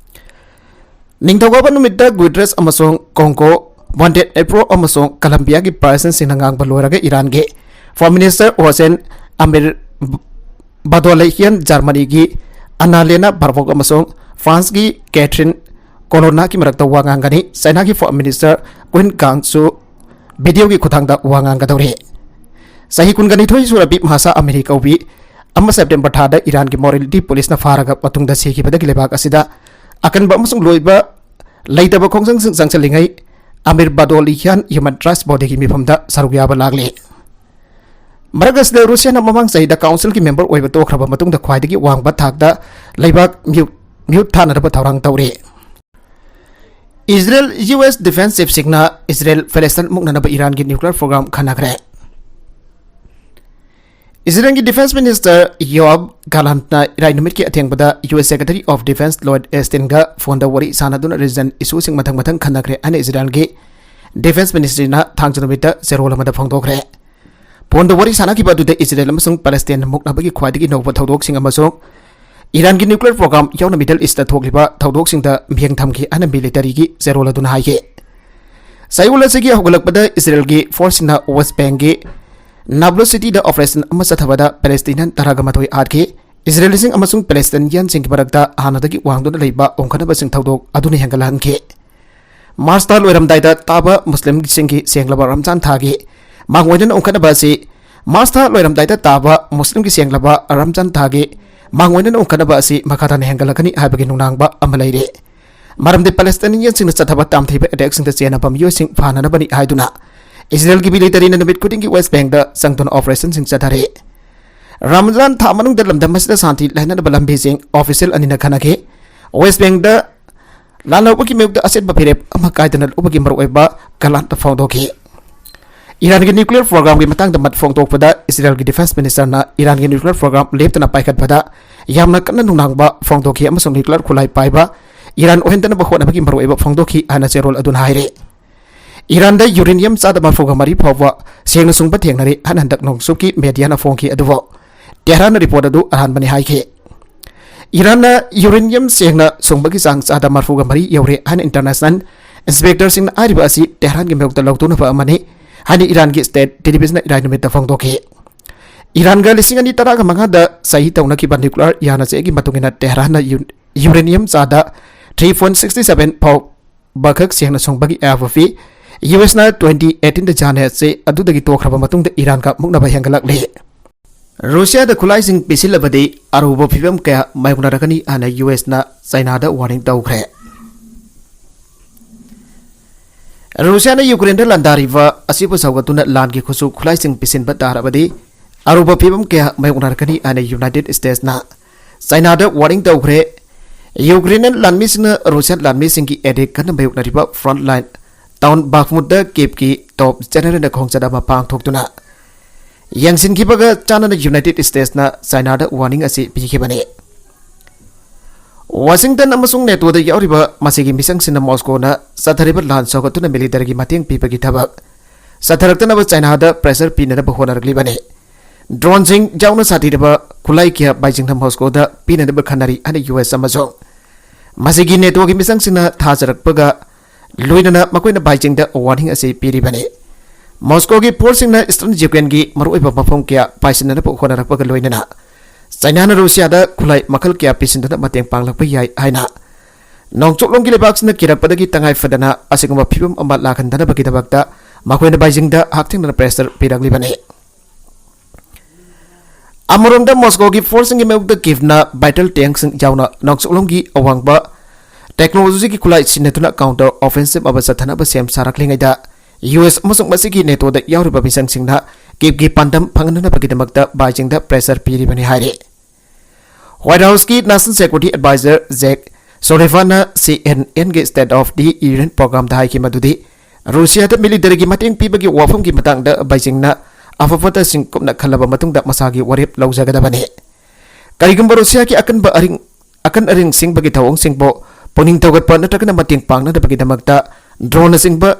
ꯅꯤꯡꯊꯧꯀꯥꯕ ꯅꯨꯃꯤꯠꯇ ꯒꯨꯏꯗ꯭ꯔꯦꯁ ꯑꯃꯁꯨꯡ ꯀꯣꯡꯒꯣ, ꯃꯣꯟꯇꯦꯅꯦꯒ꯭ꯔꯣ ꯑꯃꯁꯨꯡ ꯀꯂꯝꯕꯤꯌꯥꯒꯤ ꯄ꯭ꯔꯦꯁꯤꯗꯦꯟꯠꯁꯤꯡꯅ ꯉꯥꯡꯕ ꯂꯣꯏꯔꯒ ꯏꯔꯥꯟꯒꯤ Foreign Minister ꯍꯣꯁꯦꯟ ꯑꯃꯤꯔ ꯕꯗꯣꯂꯩꯍꯤꯌꯥꯟ, ꯖꯔꯃꯅꯤꯒꯤ ꯑꯅꯥꯂꯦꯅꯥ ꯕꯥꯔꯕꯣꯛ ꯑꯃꯁꯨꯡ ꯐ꯭ꯔꯥꯟꯁꯀꯤ ꯀꯦꯊꯔꯤꯟ ꯀꯣꯂꯣꯅꯥꯒꯤ ꯃꯔꯛꯇ ꯋꯥ ꯉꯥꯡꯒꯅꯤ꯫ ꯆꯥꯏꯅꯥꯒꯤ Foreign Minister ꯀ꯭ꯋꯤꯟ ꯒꯥꯡꯁꯨ video ꯒꯤ ꯈꯨꯠꯊꯥꯡꯗ ꯋꯥ ꯉꯥꯡꯒꯗꯧꯔꯤ꯫ ꯆꯍꯤ ꯀꯨꯟꯒ ꯅꯤꯊꯣꯏ ꯁꯨꯔꯕꯤ ꯃꯍꯥꯁꯥ ꯑꯃꯤꯔꯤ ꯀꯧꯕꯤ ꯑꯃ ꯁꯦꯞꯇꯦꯝꯕꯔ ꯊꯥꯗ ꯏꯔꯥꯟꯒꯤ morality police ꯅ ꯐꯥꯔꯒ ꯃꯇꯨꯡꯗ ꯁꯤꯈꯤꯕꯗꯒꯤ ꯂꯩꯕꯥꯛ ꯑꯁꯤꯗ ꯑꯀꯟꯕ ꯑꯃꯁꯨꯡ ꯂꯣꯏꯕ ꯂꯩꯇꯕ ꯈꯣꯡꯖꯪꯁꯤꯡ ꯆꯪꯁꯤꯜꯂꯤꯉꯩ ꯑꯃꯤꯔ ꯕꯗꯣꯂꯤꯍꯤꯌꯥꯟ Human Rights Body ꯒꯤ ꯃꯤꯐꯝꯗ ꯁꯔꯨꯛ ꯌꯥꯕ ꯂꯥꯛꯂꯤ꯫ ꯃꯔꯛ ꯑꯁꯤꯗ ꯔꯨꯁꯤꯌꯥꯅ ꯃꯃꯥꯡ ꯆꯍꯤꯗ council ꯒꯤ member ꯑꯣꯏꯕ ꯇꯣꯛꯈ꯭ꯔꯕ ꯃꯇꯨꯡꯗ ꯈ꯭ꯋꯥꯏꯗꯒꯤ ꯋꯥꯡꯕ ꯊꯥꯛꯇ ꯂꯩꯕꯥꯛ ꯃꯤꯍꯨꯠ, ꯃꯤꯍꯨꯠ ꯊꯥꯅꯅꯕ ꯊꯧꯔꯥꯡ ꯇꯧꯔꯤ꯫ Israel, U S defence chief ꯁꯤꯡꯅ ꯏꯖꯔꯦꯜ ꯐꯦꯂꯦꯁꯇꯥꯏꯟ ꯃꯨꯛꯅꯅꯕ ꯏꯔꯥꯟꯒꯤ nuclear program ꯈꯟꯅꯈ꯭ꯔꯦ꯫ ꯏꯖꯔꯦꯜꯒꯤ Defence Minister ꯌꯣꯑꯥꯕ ꯒꯥꯂꯥꯟꯠꯅ ꯏꯔꯥꯏ ꯅꯨꯃꯤꯠꯀꯤ ꯑꯊꯦꯡꯕꯗ U S Secretary of Defence Lloyd Austin ꯒ phone ꯗ ꯋꯥꯔꯤ ꯁꯥꯟꯅꯗꯨꯅ region issue ꯁꯤꯡ ꯃꯊꯪ ꯃꯊꯪ ꯈꯟꯅꯈ꯭ꯔꯦ ꯍꯥꯏꯅ ꯏꯖꯔꯦꯜꯒꯤ Defence Ministry ꯅ ꯊꯥꯡꯖ ꯅꯨꯃꯤꯠꯇ ꯆꯦꯔꯣꯜ ꯑꯃꯗ ꯐꯣꯡꯗꯣꯛꯈ꯭ꯔꯦ꯫ Phone ꯗ ꯋꯥꯔꯤ ꯁꯥꯟꯅꯈꯤꯕ ꯑꯗꯨꯗ ꯏꯖꯔꯦꯜ ꯑꯃꯁꯨꯡ ꯄꯦꯂꯦꯁꯇꯥꯏꯟ ꯃꯨꯛꯅꯕꯒꯤ ꯈ꯭ꯋꯥꯏꯗꯒꯤ ꯅꯧꯕ ꯊꯧꯗꯣꯛꯁꯤꯡ ꯑꯃꯁꯨꯡ ꯏꯔꯥꯟꯒꯤ nuclear program ꯌꯥꯎꯅ Middle East ꯇ ꯊꯣꯛꯂꯤꯕ ꯊꯧꯗꯣꯛꯁꯤꯡꯗ ꯃꯤꯠꯌꯦꯡ ꯊꯝꯈꯤ ꯍꯥꯏꯅ military ꯒꯤ ꯆꯦꯔꯣꯜ ꯑꯗꯨꯅ ꯍꯥꯏꯈꯤ꯫ ꯆꯌꯣꯜ ꯑꯁꯤꯒꯤ ꯍꯧꯒꯠꯂꯛꯄꯗ ꯏꯖꯔꯦꯜꯒꯤ force ꯁꯤꯡꯅ West Bank ꯀꯤ Nablus city ꯗ operation ꯑꯃ ꯆꯠꯊꯕꯗ ꯄꯦꯂꯦꯁꯇꯤꯅꯤꯌꯟ ꯇꯔꯥꯒ ꯃꯥꯊꯣꯏ ꯍꯥꯠꯈꯤ꯫ ꯏꯖꯔꯦꯂꯤꯁꯤꯡ ꯑꯃꯁꯨꯡ ꯄꯦꯂꯦꯁꯇꯤꯅꯤꯌꯟꯁꯤꯡꯒꯤ ꯃꯔꯛꯇ ꯍꯥꯟꯅꯗꯒꯤ ꯋꯥꯡꯗꯨꯅ ꯂꯩꯕ ꯑꯣꯟꯈꯠꯅꯕꯁꯤꯡ ꯊꯧꯗꯣꯛ ꯑꯗꯨꯅ ꯍꯦꯟꯒꯠꯍꯟꯈꯤ꯫ ꯃꯥꯔꯁꯇ ꯂꯣꯏꯔꯝꯗꯥꯏꯗ ꯇꯥꯕ ꯃꯨꯁꯂꯤꯝꯁꯤꯡꯒꯤ ꯁꯦꯡꯂꯕ ꯔꯝꯖꯥꯟ ꯊꯥꯒꯤ ꯃꯥꯡꯑꯣꯏꯅꯅ ꯎꯪꯈꯠꯅꯕ ꯑꯁꯤ, ꯃꯥꯔꯁꯇ ꯂꯣꯏꯔꯝꯗꯥꯏꯗ ꯇꯥꯕ ꯃꯨꯁꯂꯤꯝꯒꯤ ꯁꯦꯡꯂꯕ ꯔꯝꯖꯥꯟ ꯊꯥꯒꯤ ꯃꯥꯡꯑꯣꯏꯅꯅ ꯎꯪꯈꯠꯅꯕ ꯑꯁꯤ ꯃꯈꯥ ꯇꯥꯅ ꯍꯦꯟꯒꯠꯂꯛꯀꯅꯤ ꯍꯥꯏꯕꯒꯤ ꯅꯨꯡꯅꯥꯡꯕ ꯑꯃ ꯂꯩꯔꯤ꯫ ꯃꯔꯝꯗꯤ ꯄꯦꯂꯦꯁꯇꯥꯏꯅꯤꯌꯟꯁꯤꯡꯅ ꯆꯠꯊꯕ ꯇꯥꯝꯊꯤꯕ ꯑꯦꯇꯦꯛꯁꯤꯡꯗ ꯆꯦꯟꯅꯕ ꯃꯤꯑꯣꯏꯁꯤꯡ ꯐꯥꯅꯅꯕꯅꯤ ꯍꯥꯏꯗꯨꯅ ꯏꯖꯔꯦꯜꯒꯤ ꯃꯤꯂꯤꯇꯔꯤꯅ ꯅꯨꯃꯤꯠ ꯈꯨꯗꯤꯡꯒꯤ ꯋꯦꯁ ꯕꯦꯡꯗ ꯆꯪꯗꯨꯅ ꯑꯣꯄꯔꯦꯁꯟꯁꯤꯡ ꯆꯠꯊꯔꯤ꯫ ꯔꯃꯖꯥꯟ ꯊꯥ ꯃꯅꯨꯡꯗ ꯂꯝꯗꯝ ꯑꯁꯤꯗ ꯁꯥꯟꯇꯤ ꯂꯩꯅꯅꯕ ꯂꯝꯕꯤꯁꯤꯡ ꯑꯣꯐꯤꯁꯤꯌꯦꯜ ꯑꯅꯤꯅ ꯈꯟꯅꯈꯤ꯫ ꯋꯦꯁ ꯕꯦꯡꯗ ꯂꯥꯜꯍꯧꯕꯒꯤ ꯃꯥꯌꯣꯛꯇ ꯑꯆꯦꯠꯄ ꯐꯤꯔꯦꯞ ꯑꯃ ꯀꯥꯏꯗꯅ ꯂꯧꯕꯒꯤ ꯃꯔꯨꯑꯣꯏꯕ ꯀꯂꯥꯟꯇ ꯐꯣꯡꯗꯣꯛꯈꯤ꯫ ꯏꯔꯥꯟꯒꯤ ꯅ꯭ꯌꯨꯀ꯭ꯂꯤꯌꯔ ꯄ꯭ꯔꯣꯒ꯭ꯔꯥꯝꯒꯤ ꯃꯇꯥꯡꯗ ꯃꯠ ꯐꯣꯡꯗꯣꯛꯄꯗ ꯏꯖꯔꯦꯜꯒꯤ ꯗꯤꯐꯦꯟꯁ ꯃꯤꯅꯤꯁꯇꯔꯅ ꯏꯔꯥꯟꯒꯤ ꯅ꯭ꯌꯨꯀ꯭ꯂꯤꯌꯔ ꯄ꯭ꯔꯣꯒ꯭ꯔꯥꯝ ꯂꯦꯞꯇꯅ ꯄꯥꯏꯈꯠꯄꯗ ꯌꯥꯝꯅ ꯀꯟꯅ ꯅꯨꯡꯅꯥꯡꯕ ꯐꯣꯡꯗꯣꯛꯈꯤ ꯑꯃꯁꯨꯡ ꯅ꯭ꯌꯨꯀ꯭ꯂꯤꯌꯔ ꯈꯨꯠꯂꯥꯏ ꯄꯥꯏꯕ ꯏꯔꯥꯟ ꯑꯣꯏꯍꯟꯗꯅꯕ ꯍꯣꯠꯅꯕꯒꯤ ꯃꯔꯨꯑꯣꯏꯕ ꯐꯣꯡꯗꯣꯛꯈꯤ ꯍꯥꯏꯅ ꯆꯦꯔꯣꯜ ꯑꯗꯨꯅ ꯍꯥꯏꯔꯤ꯫ ꯏꯔꯥꯟꯗ ꯌꯨꯔꯦꯅꯤꯌꯝ ꯆꯥꯗ ꯃꯔꯤꯐꯨꯒ ꯃꯔꯤ ꯐꯥꯎꯕ ꯁꯦꯡꯅ ꯁꯨꯡꯕ ꯊꯦꯡꯅꯔꯦ ꯍꯥꯏꯅ ꯍꯟꯗꯛ ꯅꯣꯡꯆꯨꯞꯀꯤ ꯃꯦꯗꯤꯌꯥꯅ ꯐꯣꯡꯈꯤ, ꯑꯗꯨꯕꯨ ꯇꯦꯍꯔꯥꯟꯅ ꯔꯤꯄꯣꯔꯠ ꯑꯗꯨ ꯑꯔꯥꯟꯕꯅꯤ ꯍꯥꯏꯈꯤ꯫ ꯏꯔꯥꯟꯅ ꯌꯨꯔꯦꯅꯤꯌꯝ ꯁꯦꯡꯅ ꯁꯨꯡꯕꯒꯤ ꯆꯥꯡ ꯆꯥꯗ ꯃꯔꯤꯐꯨꯒ ꯃꯔꯤ ꯌꯧꯔꯦ ꯍꯥꯏꯅ ꯏꯟꯇꯔꯅꯦꯁꯅꯦꯜ ꯏꯟꯁꯄꯦꯛꯇꯔꯁꯤꯡꯅ ꯍꯥꯏꯔꯤꯕ ꯑꯁꯤ ꯇꯦꯍꯔꯥꯟꯒꯤ ꯃꯥꯌꯣꯛꯇ ꯂꯧꯊꯣꯛꯅꯕ ꯑꯃꯅꯤ ꯍꯥꯏꯅ ꯏꯔꯥꯟꯒꯤ ꯁ꯭ꯇꯦꯠ ꯇꯦꯂꯤꯚꯤꯖꯟꯅ ꯏꯔꯥꯏ ꯅꯨꯃꯤꯠꯇ ꯐꯣꯡꯗꯣꯛꯈꯤ꯫ ꯏꯔꯥꯟꯒ ꯂꯤꯁꯤꯡ ꯑꯅꯤ ꯇꯔꯥꯒ ꯃꯉꯥꯗ ꯆꯍꯤ ꯇꯧꯅꯈꯤꯕ ꯅ꯭ꯌꯨꯀ꯭ꯂꯤꯌꯔ ꯌꯥꯅꯆꯦꯒꯤ ꯃꯇꯨꯡ ꯏꯟꯅ ꯇꯦꯍꯔꯥꯟꯅ ꯌꯨ-, ꯌꯨꯔꯦꯅꯤꯌꯝ ꯆꯥꯗ three point sixty seven ꯐꯥꯎ ꯕꯈꯛ ꯁꯦꯡꯅ ꯁꯨꯡꯕꯒꯤ ꯑꯦꯐ ꯑꯣꯐ ꯄꯤ ꯌꯨ ꯑꯦꯁꯅ twenty eighteen ꯗ ꯌꯥꯅꯆꯦ ꯑꯗꯨꯗꯒꯤ ꯇꯣꯛꯈ꯭ꯔꯕ ꯃꯇꯨꯡꯗ ꯏꯔꯥꯟꯒ ꯃꯨꯛꯅꯕ ꯍꯦꯟꯒꯠꯂꯛꯂꯤ꯫ ꯔꯨꯁꯤꯌꯥꯗ ꯈꯨꯠꯂꯥꯏꯁꯤꯡ ꯄꯤꯁꯤꯜꯂꯕꯗꯤ ꯑꯔꯨꯕ ꯐꯤꯕꯝ ꯀꯌꯥ ꯃꯥꯌꯣꯛꯅꯔꯛꯀꯅꯤ ꯍꯥꯏꯅ ꯌꯨ ꯑꯦꯁꯅ ꯆꯥꯏꯅꯥꯗ ꯋꯥꯔꯅꯤꯡ ꯇꯧꯈ꯭ꯔꯦ꯫ ꯔꯨꯁꯤꯌꯥꯅ ꯌꯨꯀ꯭ꯔꯦꯟꯗ ꯂꯥꯟꯗꯥꯔꯤꯕ ꯑꯁꯤꯕꯨ ꯁꯧꯒꯠꯇꯨꯅ ꯂꯥꯟꯒꯤ ꯈꯨꯠꯁꯨ ꯈꯨꯠꯂꯥꯏꯁꯤꯡ ꯄꯤꯁꯤꯟꯕ ꯇꯥꯔꯕꯗꯤ ꯑꯔꯨꯕ ꯐꯤꯕꯝ ꯀꯌꯥ ꯃꯥꯌꯣꯛꯅꯔꯛꯀꯅꯤ ꯍꯥꯏꯅ ꯌꯨꯅꯥꯏꯇꯦꯗ ꯁ꯭ꯇꯦꯠꯁꯅ ꯆꯥꯏꯅꯥꯗ ꯋꯥꯔꯅꯤꯡ ꯇꯧꯈ꯭ꯔꯦ꯫ ꯌꯨꯀ꯭ꯔꯦꯟ ꯂꯥꯟꯃꯤꯁꯤꯡꯅ ꯔꯨꯁꯤꯌꯥꯟ ꯂꯥꯟꯃꯤꯁꯤꯡꯒꯤ ꯑꯦꯇꯦꯛ ꯀꯟꯅ ꯃꯥꯌꯣꯛꯅꯔꯤꯕ ꯐ꯭ꯔꯟꯠ ꯂꯥꯏꯟ ꯇꯥꯎꯟ ꯕꯥꯈꯃꯨꯠꯇ ꯀꯤꯞꯀꯤ ꯇꯣꯞ ꯖꯦꯅꯔꯦꯜꯅ ꯈꯣꯡꯆꯠ ꯑꯃ ꯄꯥꯡꯊꯣꯛꯇꯨꯅ ꯌꯦꯡꯁꯤꯟꯈꯤꯕꯒ ꯆꯥꯟꯅꯅ ꯌꯨꯅꯥꯏꯇꯦꯗ ꯁ꯭ꯇꯦꯠꯁꯅ ꯆꯥꯏꯅꯥꯗ ꯋꯥꯔꯅꯤꯡ ꯑꯁꯤ ꯄꯤꯈꯤꯕꯅꯤ꯫ ꯋꯥꯁꯤꯡꯇꯟ ꯑꯃꯁꯨꯡ ꯅꯦꯇꯣꯗ ꯌꯥꯎꯔꯤꯕ ꯃꯁꯤꯒꯤ ꯃꯤꯆꯪꯁꯤꯡꯅ ꯃꯣꯁꯀꯣꯅ ꯆꯠꯊꯔꯤꯕ ꯂꯥꯟ ꯁꯧꯒꯠꯇꯨꯅ ꯃꯤꯂꯤꯇꯔꯤꯒꯤ ꯃꯇꯦꯡ ꯄꯤꯕꯒꯤ ꯊꯕꯛ ꯆꯠꯊꯔꯛꯇꯅꯕ ꯆꯥꯏꯅꯥꯗ ꯄ꯭ꯔꯦꯁꯔ ꯄꯤꯅꯅꯕ ꯍꯣꯠꯅꯔꯛꯂꯤꯕꯅꯤ꯫ ꯗ꯭ꯔꯣꯟꯁꯤꯡ ꯌꯥꯎꯅ ꯁꯥꯊꯤꯔꯕ ꯈꯨꯠꯂꯥꯏ ꯀꯌꯥ ꯕꯥꯏꯖꯤꯡꯅ ꯃꯣꯁꯀꯣꯗ ꯄꯤꯅꯅꯕ ꯈꯟꯅꯔꯤ ꯍꯥꯏꯅ ꯌꯨ ꯑꯦꯁ ꯑꯃꯁꯨꯡ ꯃꯁꯤꯒꯤ ꯅꯦꯇꯣꯒꯤ ꯃꯤꯆꯪꯁꯤꯡꯅ ꯊꯥꯖꯔꯛꯄꯒ ꯂꯣꯏꯅꯅ ꯃꯈꯣꯏꯅ ꯕꯥꯏꯖꯤꯡꯗ ꯋꯥꯔꯅꯤꯡ ꯑꯁꯤ ꯄꯤꯔꯤꯕꯅꯤ꯫ ꯃꯣꯁꯀꯣꯒꯤ ꯐꯣꯔꯁꯁꯤꯡꯅ ꯏꯁꯇꯔꯟ ꯌꯨꯀ꯭ꯔꯦꯟꯒꯤ ꯃꯔꯨꯑꯣꯏꯕ ꯃꯐꯝ ꯀꯌꯥ ꯄꯥꯏꯁꯤꯟꯅꯅꯕ ꯍꯣꯠꯅꯔꯛꯄꯒ ꯂꯣꯏꯅꯅ ꯆꯥꯏꯅꯥꯅ ꯔꯨꯁꯤꯌꯥꯗ ꯈꯨꯠꯂꯥꯏ ꯃꯈꯜ ꯀꯌꯥ ꯄꯤꯁꯤꯟꯗꯨꯅ ꯃꯇꯦꯡ ꯄꯥꯡꯂꯛꯄ ꯌꯥꯏ ꯍꯥꯏꯅ ꯅꯣꯡꯆꯨꯞꯂꯣꯝꯒꯤ ꯂꯩꯕꯥꯛꯁꯤꯡꯅ ꯀꯤꯔꯛꯄꯗꯒꯤ ꯇꯉꯥꯏ ꯐꯗꯅ ꯑꯁꯤꯒꯨꯝꯕ ꯐꯤꯕꯝ ꯑꯃ ꯂꯥꯛꯍꯟꯗꯅꯕꯒꯤꯗꯃꯛꯇ ꯃꯈꯣꯏꯅ ꯕꯩꯖꯤꯡꯗ ꯍꯛꯊꯦꯡꯅꯅ pressure ꯄꯤꯔꯛꯂꯤꯕꯅꯤ꯫ ꯑꯃꯔꯣꯝꯗ ꯃꯣꯁꯀꯣꯒꯤ forceꯁꯤꯡꯒꯤ ꯃꯥꯌꯣꯛꯇ ꯀꯤꯚꯅ vital tankꯁꯤꯡ ꯌꯥꯎꯅ ꯅꯣꯡꯆꯨꯞꯂꯣꯝꯒꯤ ꯑꯋꯥꯡꯕ technologyꯒꯤ ꯈꯨꯠꯂꯥꯏ ꯁꯤꯖꯤꯟꯅꯗꯨꯅ counter offensive ꯑꯃ ꯆꯠꯊꯅꯕ ꯁꯦꯝ ꯁꯥꯔꯛꯂꯤꯉꯩꯗ, ꯌꯨ ꯑꯦꯁ ꯑꯃꯁꯨꯡ ꯃꯁꯤꯒꯤ NATOꯗ ꯌꯥꯎꯔꯤꯕ ꯃꯤꯁꯪꯁꯤꯡꯅ ꯀꯤꯚꯒꯤ ꯄꯥꯟꯗꯝ ꯐꯪꯍꯟꯅꯕꯒꯤꯗꯃꯛꯇ ꯕꯩꯖꯤꯡꯗ pressure ꯄꯤꯔꯤꯕꯅꯤ ꯍꯥꯏꯔꯤ꯫ White Houseꯀꯤ National Security Advisor Jake Sullivanꯅ CNNꯒꯤ State of the Union programmeꯗ ꯍꯥꯏꯈꯤ ꯃꯗꯨꯗꯤ ꯔꯨꯁꯤꯌꯥꯗ militaryꯒꯤ ꯃꯇꯦꯡ ꯄꯤꯕꯒꯤ ꯋꯥꯐꯝꯒꯤ ꯃꯇꯥꯡꯗ ꯕꯩꯖꯤꯡꯅ ꯑꯐ ꯐꯠꯇꯁꯤꯡ ꯀꯨꯞꯅ ꯈꯜꯂꯕ ꯃꯇꯨꯡꯗ ꯃꯁꯥꯒꯤ ꯋꯥꯔꯦꯞ ꯂꯧꯖꯒꯗꯕꯅꯤ꯫ ꯀꯔꯤꯒꯨꯝꯕ ꯔꯨꯁꯤꯌꯥꯒꯤ ꯑꯀꯟꯕ ꯑꯔꯤꯡ-, ꯑꯀꯟ ꯑꯔꯤꯡ ꯁꯤꯡꯕꯒꯤ ꯊꯧꯑꯣꯡꯁꯤꯡꯕꯨ ꯄꯨꯛꯅꯤꯡ ꯊꯧꯒꯠꯄ ꯅꯠꯇ꯭ꯔꯒꯅ ꯃꯇꯦꯡ ꯄꯥꯡꯅꯅꯕꯒꯤꯗꯃꯛꯇ droneꯅꯆꯤꯡꯕ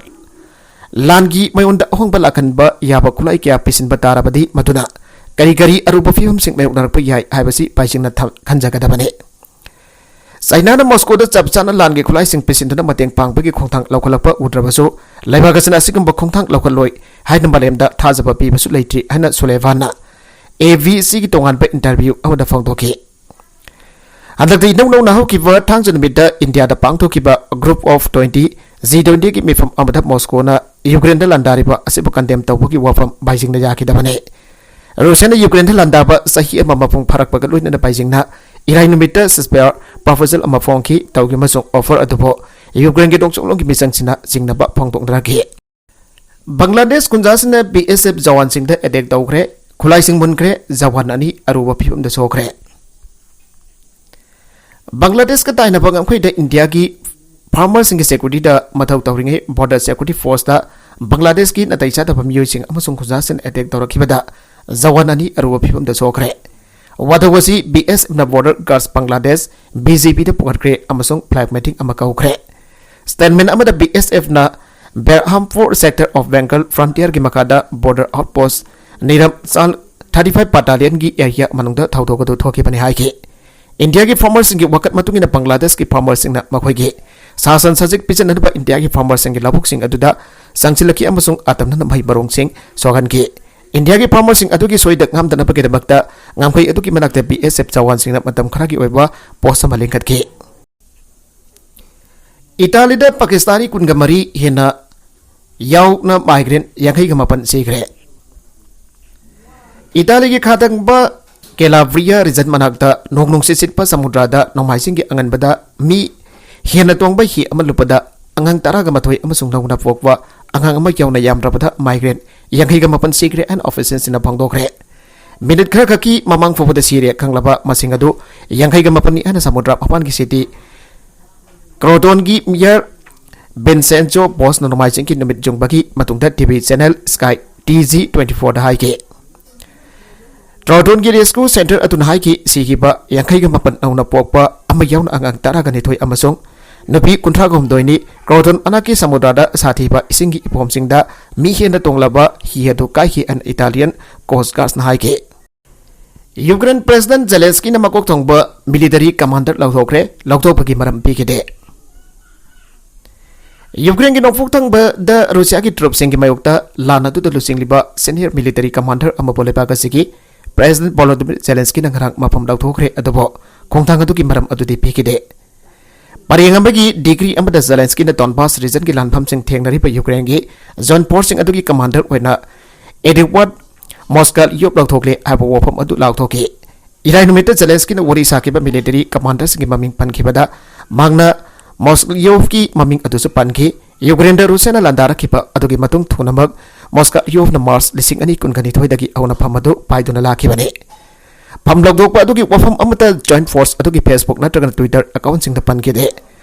ꯂꯥꯟꯒꯤ ꯃꯥꯌꯣꯟꯗ ꯑꯍꯣꯡꯕ ꯂꯥꯛꯍꯟꯕ ꯌꯥꯕ ꯈꯨꯠꯂꯥꯏ ꯀꯌꯥ ꯄꯤꯁꯤꯟꯕ ꯇꯥꯔꯕꯗꯤ, ꯃꯗꯨꯅ ꯀꯔꯤ ꯀꯔꯤ ꯑꯔꯨꯕ ꯐꯤꯕꯝꯁꯤꯡ ꯃꯥꯌꯣꯛꯅꯔꯛꯄ ꯌꯥꯏ ꯍꯥꯏꯕꯁꯤ ꯕꯩꯖꯤꯡꯅ ꯊ-, ꯈꯟꯖꯒꯗꯕꯅꯤ꯫ ꯆꯥꯏꯅꯥꯅ ꯃꯣꯁꯀꯣꯗ ꯆꯞ ꯆꯥꯅ ꯂꯥꯟꯒꯤ ꯈꯨꯠꯂꯥꯏꯁꯤꯡ ꯄꯤꯁꯤꯟꯗꯨꯅ ꯃꯇꯦꯡ ꯄꯥꯡꯕꯒꯤ ꯈꯣꯡꯊꯥꯡ ꯂꯧꯈꯠꯂꯛꯄ ꯎꯗ꯭ꯔꯕꯁꯨ, ꯂꯩꯕꯥꯛ ꯑꯁꯤꯅ ꯑꯁꯤꯒꯨꯝꯕ ꯈꯣꯡꯊꯥꯡ ꯂꯧꯈꯠꯂꯣꯏ ꯍꯥꯏꯅ ꯃꯥꯂꯦꯝꯗ ꯊꯥꯖꯕ ꯄꯤꯕꯁꯨ ꯂꯩꯇ꯭ꯔꯤ ꯍꯥꯏꯅ ꯁꯨꯂꯦꯚꯥꯟꯅ ABCꯒꯤ ꯇꯣꯉꯥꯟꯕ interview ꯑꯃꯗ ꯐꯣꯡꯗꯣꯛꯈꯤ꯫ ꯍꯟꯗꯛꯇ ꯏꯅꯧ ꯅꯧꯅ ꯍꯧꯈꯤꯕ ꯊꯥꯡꯖ ꯅꯨꯃꯤꯠꯇ ꯏꯟꯗꯤꯌꯥꯗ ꯄꯥꯡꯊꯣꯛꯈꯤꯕ Group of Twenty G twentyꯒꯤ ꯃꯤꯐꯝ ꯑꯃꯗ ꯃꯣꯁꯀꯣꯅ ꯌꯨꯀ꯭ꯔꯦꯟꯗ ꯂꯥꯟꯗꯥꯔꯤꯕ ꯑꯁꯤꯕꯨ condemn ꯇꯧꯕꯒꯤ ꯋꯥꯐꯝ ꯕꯩꯖꯤꯡꯅ ꯌꯥꯈꯤꯗꯕꯅꯤ꯫ ꯔꯨꯁꯤꯌꯥꯅ ꯌꯨꯀ꯭ꯔꯦꯟꯗ ꯂꯥꯟꯗꯥꯕ ꯆꯍꯤ ꯑꯃ ꯃꯄꯨꯡ ꯐꯥꯔꯛꯄꯒ ꯂꯣꯏꯅꯅ ꯕꯩꯖꯤꯡꯅ ꯏꯔꯥꯏ ꯅꯨꯃꯤꯠꯇ ceasefire proposal ꯑꯃ ꯐꯣꯡꯈꯤ, ꯇꯧꯈꯤ ꯑꯃꯁꯨꯡ offer ꯑꯗꯨꯕꯨ ꯌꯨꯀ꯭ꯔꯦꯟꯒꯤ ꯅꯣꯡꯆꯨꯞꯂꯣꯝꯒꯤ ꯃꯤꯆꯪꯁꯤꯡꯅ ꯆꯤꯡꯅꯕ ꯐꯣꯡꯗꯣꯛꯅꯔꯛꯈꯤ꯫ ꯕꯪꯒ꯭ꯂꯥꯗꯦꯁ ꯈꯨꯟꯖꯥꯁꯤꯡꯅ BSF ꯖꯋꯥꯟꯁꯤꯡꯗ attack ꯇꯧꯈ꯭ꯔꯦ, ꯈꯨꯠꯂꯥꯏꯁꯤꯡ ꯃꯨꯟꯈ꯭ꯔꯦ, ꯖꯋꯥꯟ ꯑꯅꯤ ꯑꯔꯨꯕ ꯐꯤꯕꯝꯗ ꯁꯣꯛꯈ꯭ꯔꯦ꯫ ꯕꯪꯒ꯭ꯂꯥꯗꯦꯁꯀ ꯇꯥꯏꯅꯕ ꯉꯝꯈꯩꯗ ꯏꯟꯗꯤꯌꯥꯒꯤ farmerꯁꯤꯡꯒꯤ securityꯗ ꯃꯊꯧ ꯇꯧꯔꯤꯉꯩ border security forceꯇ ꯕꯪꯒ꯭ꯂꯥꯗꯦꯁꯀꯤ ꯅꯥꯇꯩ ꯆꯥꯗꯕ ꯃꯤꯑꯣꯏꯁꯤꯡ ꯑꯃꯁꯨꯡ ꯈꯨꯟꯖꯥꯁꯤꯡꯅ attack ꯇꯧꯔꯛꯈꯤꯕꯗ ꯖꯋꯥꯟ ꯑꯅꯤ ꯑꯔꯨꯕ ꯐꯤꯕꯝꯗ ꯁꯣꯛꯈ꯭ꯔꯦ꯫ ꯋꯥꯊꯧ ꯑꯁꯤ BSFꯅ Border Guards Bangladesh, BGBꯗ ꯄꯨꯈꯠꯈ꯭ꯔꯦ ꯑꯃꯁꯨꯡ flag meeting ꯑꯃ ꯀꯧꯈ꯭ꯔꯦ꯫ Statement ꯑꯃꯗ BSFꯅ Berhampur sector of Bengal frontierꯒꯤ ꯃꯈꯥꯗ border outpost ꯅꯤꯔꯝ ꯆꯥꯜ thirty five battalionꯒꯤ area ꯃꯅꯨꯡꯗ ꯊꯧꯗꯣꯛ ꯑꯗꯨ ꯊꯣꯛꯈꯤꯕꯅꯤ ꯍꯥꯏꯈꯤ꯫ ꯏꯟꯗꯤꯌꯥꯒꯤ farmerꯁꯤꯡꯒꯤ ꯋꯥꯀꯠ ꯃꯇꯨꯡ ꯏꯟꯅ ꯕꯪꯒ꯭ꯂꯥꯗꯦꯁꯀꯤ farmerꯁꯤꯡꯅ ꯃꯈꯣꯏꯒꯤ ꯁꯥ ꯁꯟ ꯁꯖꯤꯛ ꯄꯤꯖꯅꯅꯕ ꯏꯟꯗꯤꯌꯥꯒꯤ farmerꯁꯤꯡꯒꯤ ꯂꯧꯕꯨꯛꯁꯤꯡ ꯑꯗꯨꯗ ꯆꯪꯁꯤꯜꯂꯛꯈꯤ ꯑꯃꯁꯨꯡ ꯑꯇꯝꯅꯅ ꯃꯍꯩ ꯃꯔꯣꯡꯁꯤꯡ ꯁꯣꯛꯍꯟꯈꯤ꯫ ꯏꯟꯗꯤꯌꯥꯒꯤ farmerꯁꯤꯡ ꯑꯗꯨꯒꯤ ꯁꯣꯏꯗ ꯉꯥꯝꯗꯅꯕꯒꯤꯗꯃꯛꯇ ꯉꯝꯈꯩ ꯑꯗꯨꯒꯤ ꯃꯅꯥꯛꯇ BSF ꯖꯋꯥꯟꯁꯤꯡꯅ ꯃꯇꯝ ꯈꯔꯒꯤ ꯑꯣꯏꯕ post ꯑꯃ ꯂꯤꯡꯈꯠꯈꯤ꯫ ꯏꯇꯥꯂꯤꯗ ꯄꯥꯀꯤꯁꯇꯥꯅꯤ ꯀꯨꯟꯒ ꯃꯔꯤ ꯍꯦꯟꯅ ꯌꯥꯎꯅ migrant ꯌꯥꯡꯈꯩꯒ ꯃꯥꯄꯟ ꯁꯤꯈ꯭ꯔꯦ꯫ ꯏꯇꯥꯂꯤꯒꯤ ꯈꯥ ꯊꯪꯕ Calabria region ꯃꯅꯥꯛꯇ ꯅꯣꯡ ꯅꯨꯡꯁꯤꯠ ꯁꯤꯠꯄ ꯁꯃꯨꯗ꯭ꯔꯗ ꯅꯣꯡꯃꯥꯏꯖꯤꯡꯒꯤ ꯑꯉꯟꯕꯗ ꯃꯤ ꯍꯦꯟꯅ ꯇꯣꯡꯕ ꯍꯤ ꯑꯃ ꯂꯨꯞꯄꯗ ꯑꯉꯥꯡ ꯇꯔꯥꯒ ꯃꯥꯊꯣꯏ ꯑꯃꯁꯨꯡ ꯅꯧꯅ ꯄꯣꯛꯄ ꯑꯉꯥꯡ ꯑꯃ ꯌꯥꯎꯅ ꯌꯥꯝꯗ꯭ꯔꯕꯗ migrant ꯌꯥꯡꯈꯩꯒ ꯃꯥꯄꯟ ꯁꯤꯈ꯭ꯔꯦ ꯍꯥꯏꯅ officialꯁꯤꯡꯅ ꯐꯣꯡꯗꯣꯛꯈ꯭ꯔꯦ꯫ ꯃꯤꯅꯤꯠ ꯈꯔꯈꯛꯀꯤ ꯃꯃꯥꯡ ꯐꯥꯎꯕꯗ ꯁꯤꯔꯦ ꯈꯪꯂꯕ ꯃꯁꯤꯡ ꯑꯗꯨ ꯌꯥꯡꯈꯩꯒ ꯃꯥꯄꯟꯅꯤ ꯍꯥꯏꯅ ꯁꯃꯨꯗ꯭ꯔ ꯃꯄꯥꯟꯒꯤ city Crotonꯒꯤ mayor Vincenzo Bosna ꯅꯣꯡꯃꯥꯏꯖꯤꯡꯒꯤ ꯅꯨꯃꯤꯠ ꯌꯨꯡꯕꯒꯤ ꯃꯇꯨꯡꯗ TV channel Sky TG twenty fourꯗ ꯍꯥꯏꯈꯤ꯫ Crotonꯒꯤ rescue centre ꯑꯗꯨꯅ ꯍꯥꯏꯈꯤ, ꯁꯤꯈꯤꯕ ꯌꯥꯡꯈꯩꯒ ꯃꯥꯄꯟ ꯅꯧꯅ ꯄꯣꯛꯄ ꯑꯃ ꯌꯥꯎꯅ ꯑꯉꯥꯡ ꯇꯔꯥꯒ ꯅꯤꯊꯣꯏ ꯑꯃꯁꯨꯡ ꯅꯨꯄꯤ ꯀꯨꯟꯊ꯭ꯔꯥꯒ ꯍꯨꯝꯗꯣꯏꯅꯤ꯫ Croton ꯃꯅꯥꯛꯀꯤ ꯁꯃꯨꯗ꯭ꯔꯗ ꯁꯥꯊꯤꯕ ꯏꯁꯤꯡꯒꯤ ꯏꯄꯣꯝꯁꯤꯡꯗ ꯃꯤ ꯍꯦꯟꯅ ꯇꯣꯡꯂꯕ ꯍꯤ ꯑꯗꯨ ꯀꯥꯏꯈꯤ ꯍꯥꯏꯅ Italian Coast Guardꯅ ꯍꯥꯏꯈꯤ꯫ Ukraine President Zelenskyꯅ ꯃꯀꯣꯛ ꯊꯣꯡꯕ military commander ꯂꯧꯊꯣꯛꯈ꯭ꯔꯦ꯫ ꯂꯧꯊꯣꯛꯄꯒꯤ ꯃꯔꯝ ꯄꯤꯈꯤꯗꯦ꯫ Ukraineꯒꯤ ꯅꯣꯡꯄꯣꯛ ꯊꯪꯕꯗ Russiaꯒꯤ troopꯁꯤꯡꯒꯤ ꯃꯥꯌꯣꯛꯇ ꯂꯥꯟ ꯑꯗꯨꯗ ꯂꯨꯆꯤꯡꯂꯤꯕ senior military commander ꯑꯃꯕꯨ ꯂꯩꯕꯥꯛ ꯑꯁꯤꯒꯤ President Volodymyr Zelenskyꯅ ꯉꯔꯥꯡ ꯃꯐꯝ ꯂꯧꯊꯣꯛꯈ꯭ꯔꯦ, ꯑꯗꯨꯕꯨ ꯈꯣꯡꯊꯥꯡ ꯑꯗꯨꯒꯤ ꯃꯔꯝ ꯑꯗꯨꯗꯤ ꯄꯤꯈꯤꯗꯦ꯫ ꯄꯔꯦꯡ ꯑꯃꯒꯤ decree ꯑꯃꯗ Zelenskyꯅ Donbas regionꯒꯤ ꯂꯥꯟꯐꯝꯁꯤꯡ ꯊꯦꯡꯅꯔꯤꯕ Ukraineꯒꯤ zone forceꯁꯤꯡ ꯑꯗꯨꯒꯤ commander ꯑꯣꯏꯅ Eduard Moskalyov ꯂꯧꯊꯣꯛꯂꯦ ꯍꯥꯏꯕ ꯋꯥꯐꯝ ꯑꯗꯨ ꯂꯥꯎꯊꯣꯛꯈꯤ꯫ ꯏꯔꯥꯏ ꯅꯨꯃꯤꯠꯇ Zelenskyꯅ ꯋꯥꯔꯤ ꯁꯥꯈꯤꯕ military commanderꯁꯤꯡꯒꯤ ꯃꯃꯤꯡ ꯄꯟꯈꯤꯕꯗ ꯃꯍꯥꯛꯅ Moskalyovꯀꯤ ꯃꯃꯤꯡ ꯑꯗꯨꯁꯨ ꯄꯟꯈꯤ꯫ Ukraineꯗ Russiaꯅ ꯂꯥꯟꯗꯥꯔꯛꯈꯤꯕ ꯑꯗꯨꯒꯤ ꯃꯇꯨꯡ ꯊꯨꯅꯃꯛ Moskalyovꯅ March ꯂꯤꯁꯤꯡ ꯑꯅꯤ ꯀꯨꯟꯒ ꯅꯤꯊꯣꯏꯗꯒꯤ ꯍꯧꯅ ꯐꯝ ꯑꯗꯨ ꯄꯥꯏꯗꯨꯅ ꯂꯥꯛꯈꯤꯕꯅꯤ꯫ ꯐꯝ ꯂꯧꯊꯣꯛꯄ ꯑꯗꯨꯒꯤ ꯋꯥꯐꯝ ꯑꯃꯠꯇ joint force ꯑꯗꯨꯒꯤ Facebook ꯅꯠꯇ꯭ꯔꯒ Twitter accountꯁꯤꯡꯗ ꯄꯟꯈꯤꯗꯦ꯫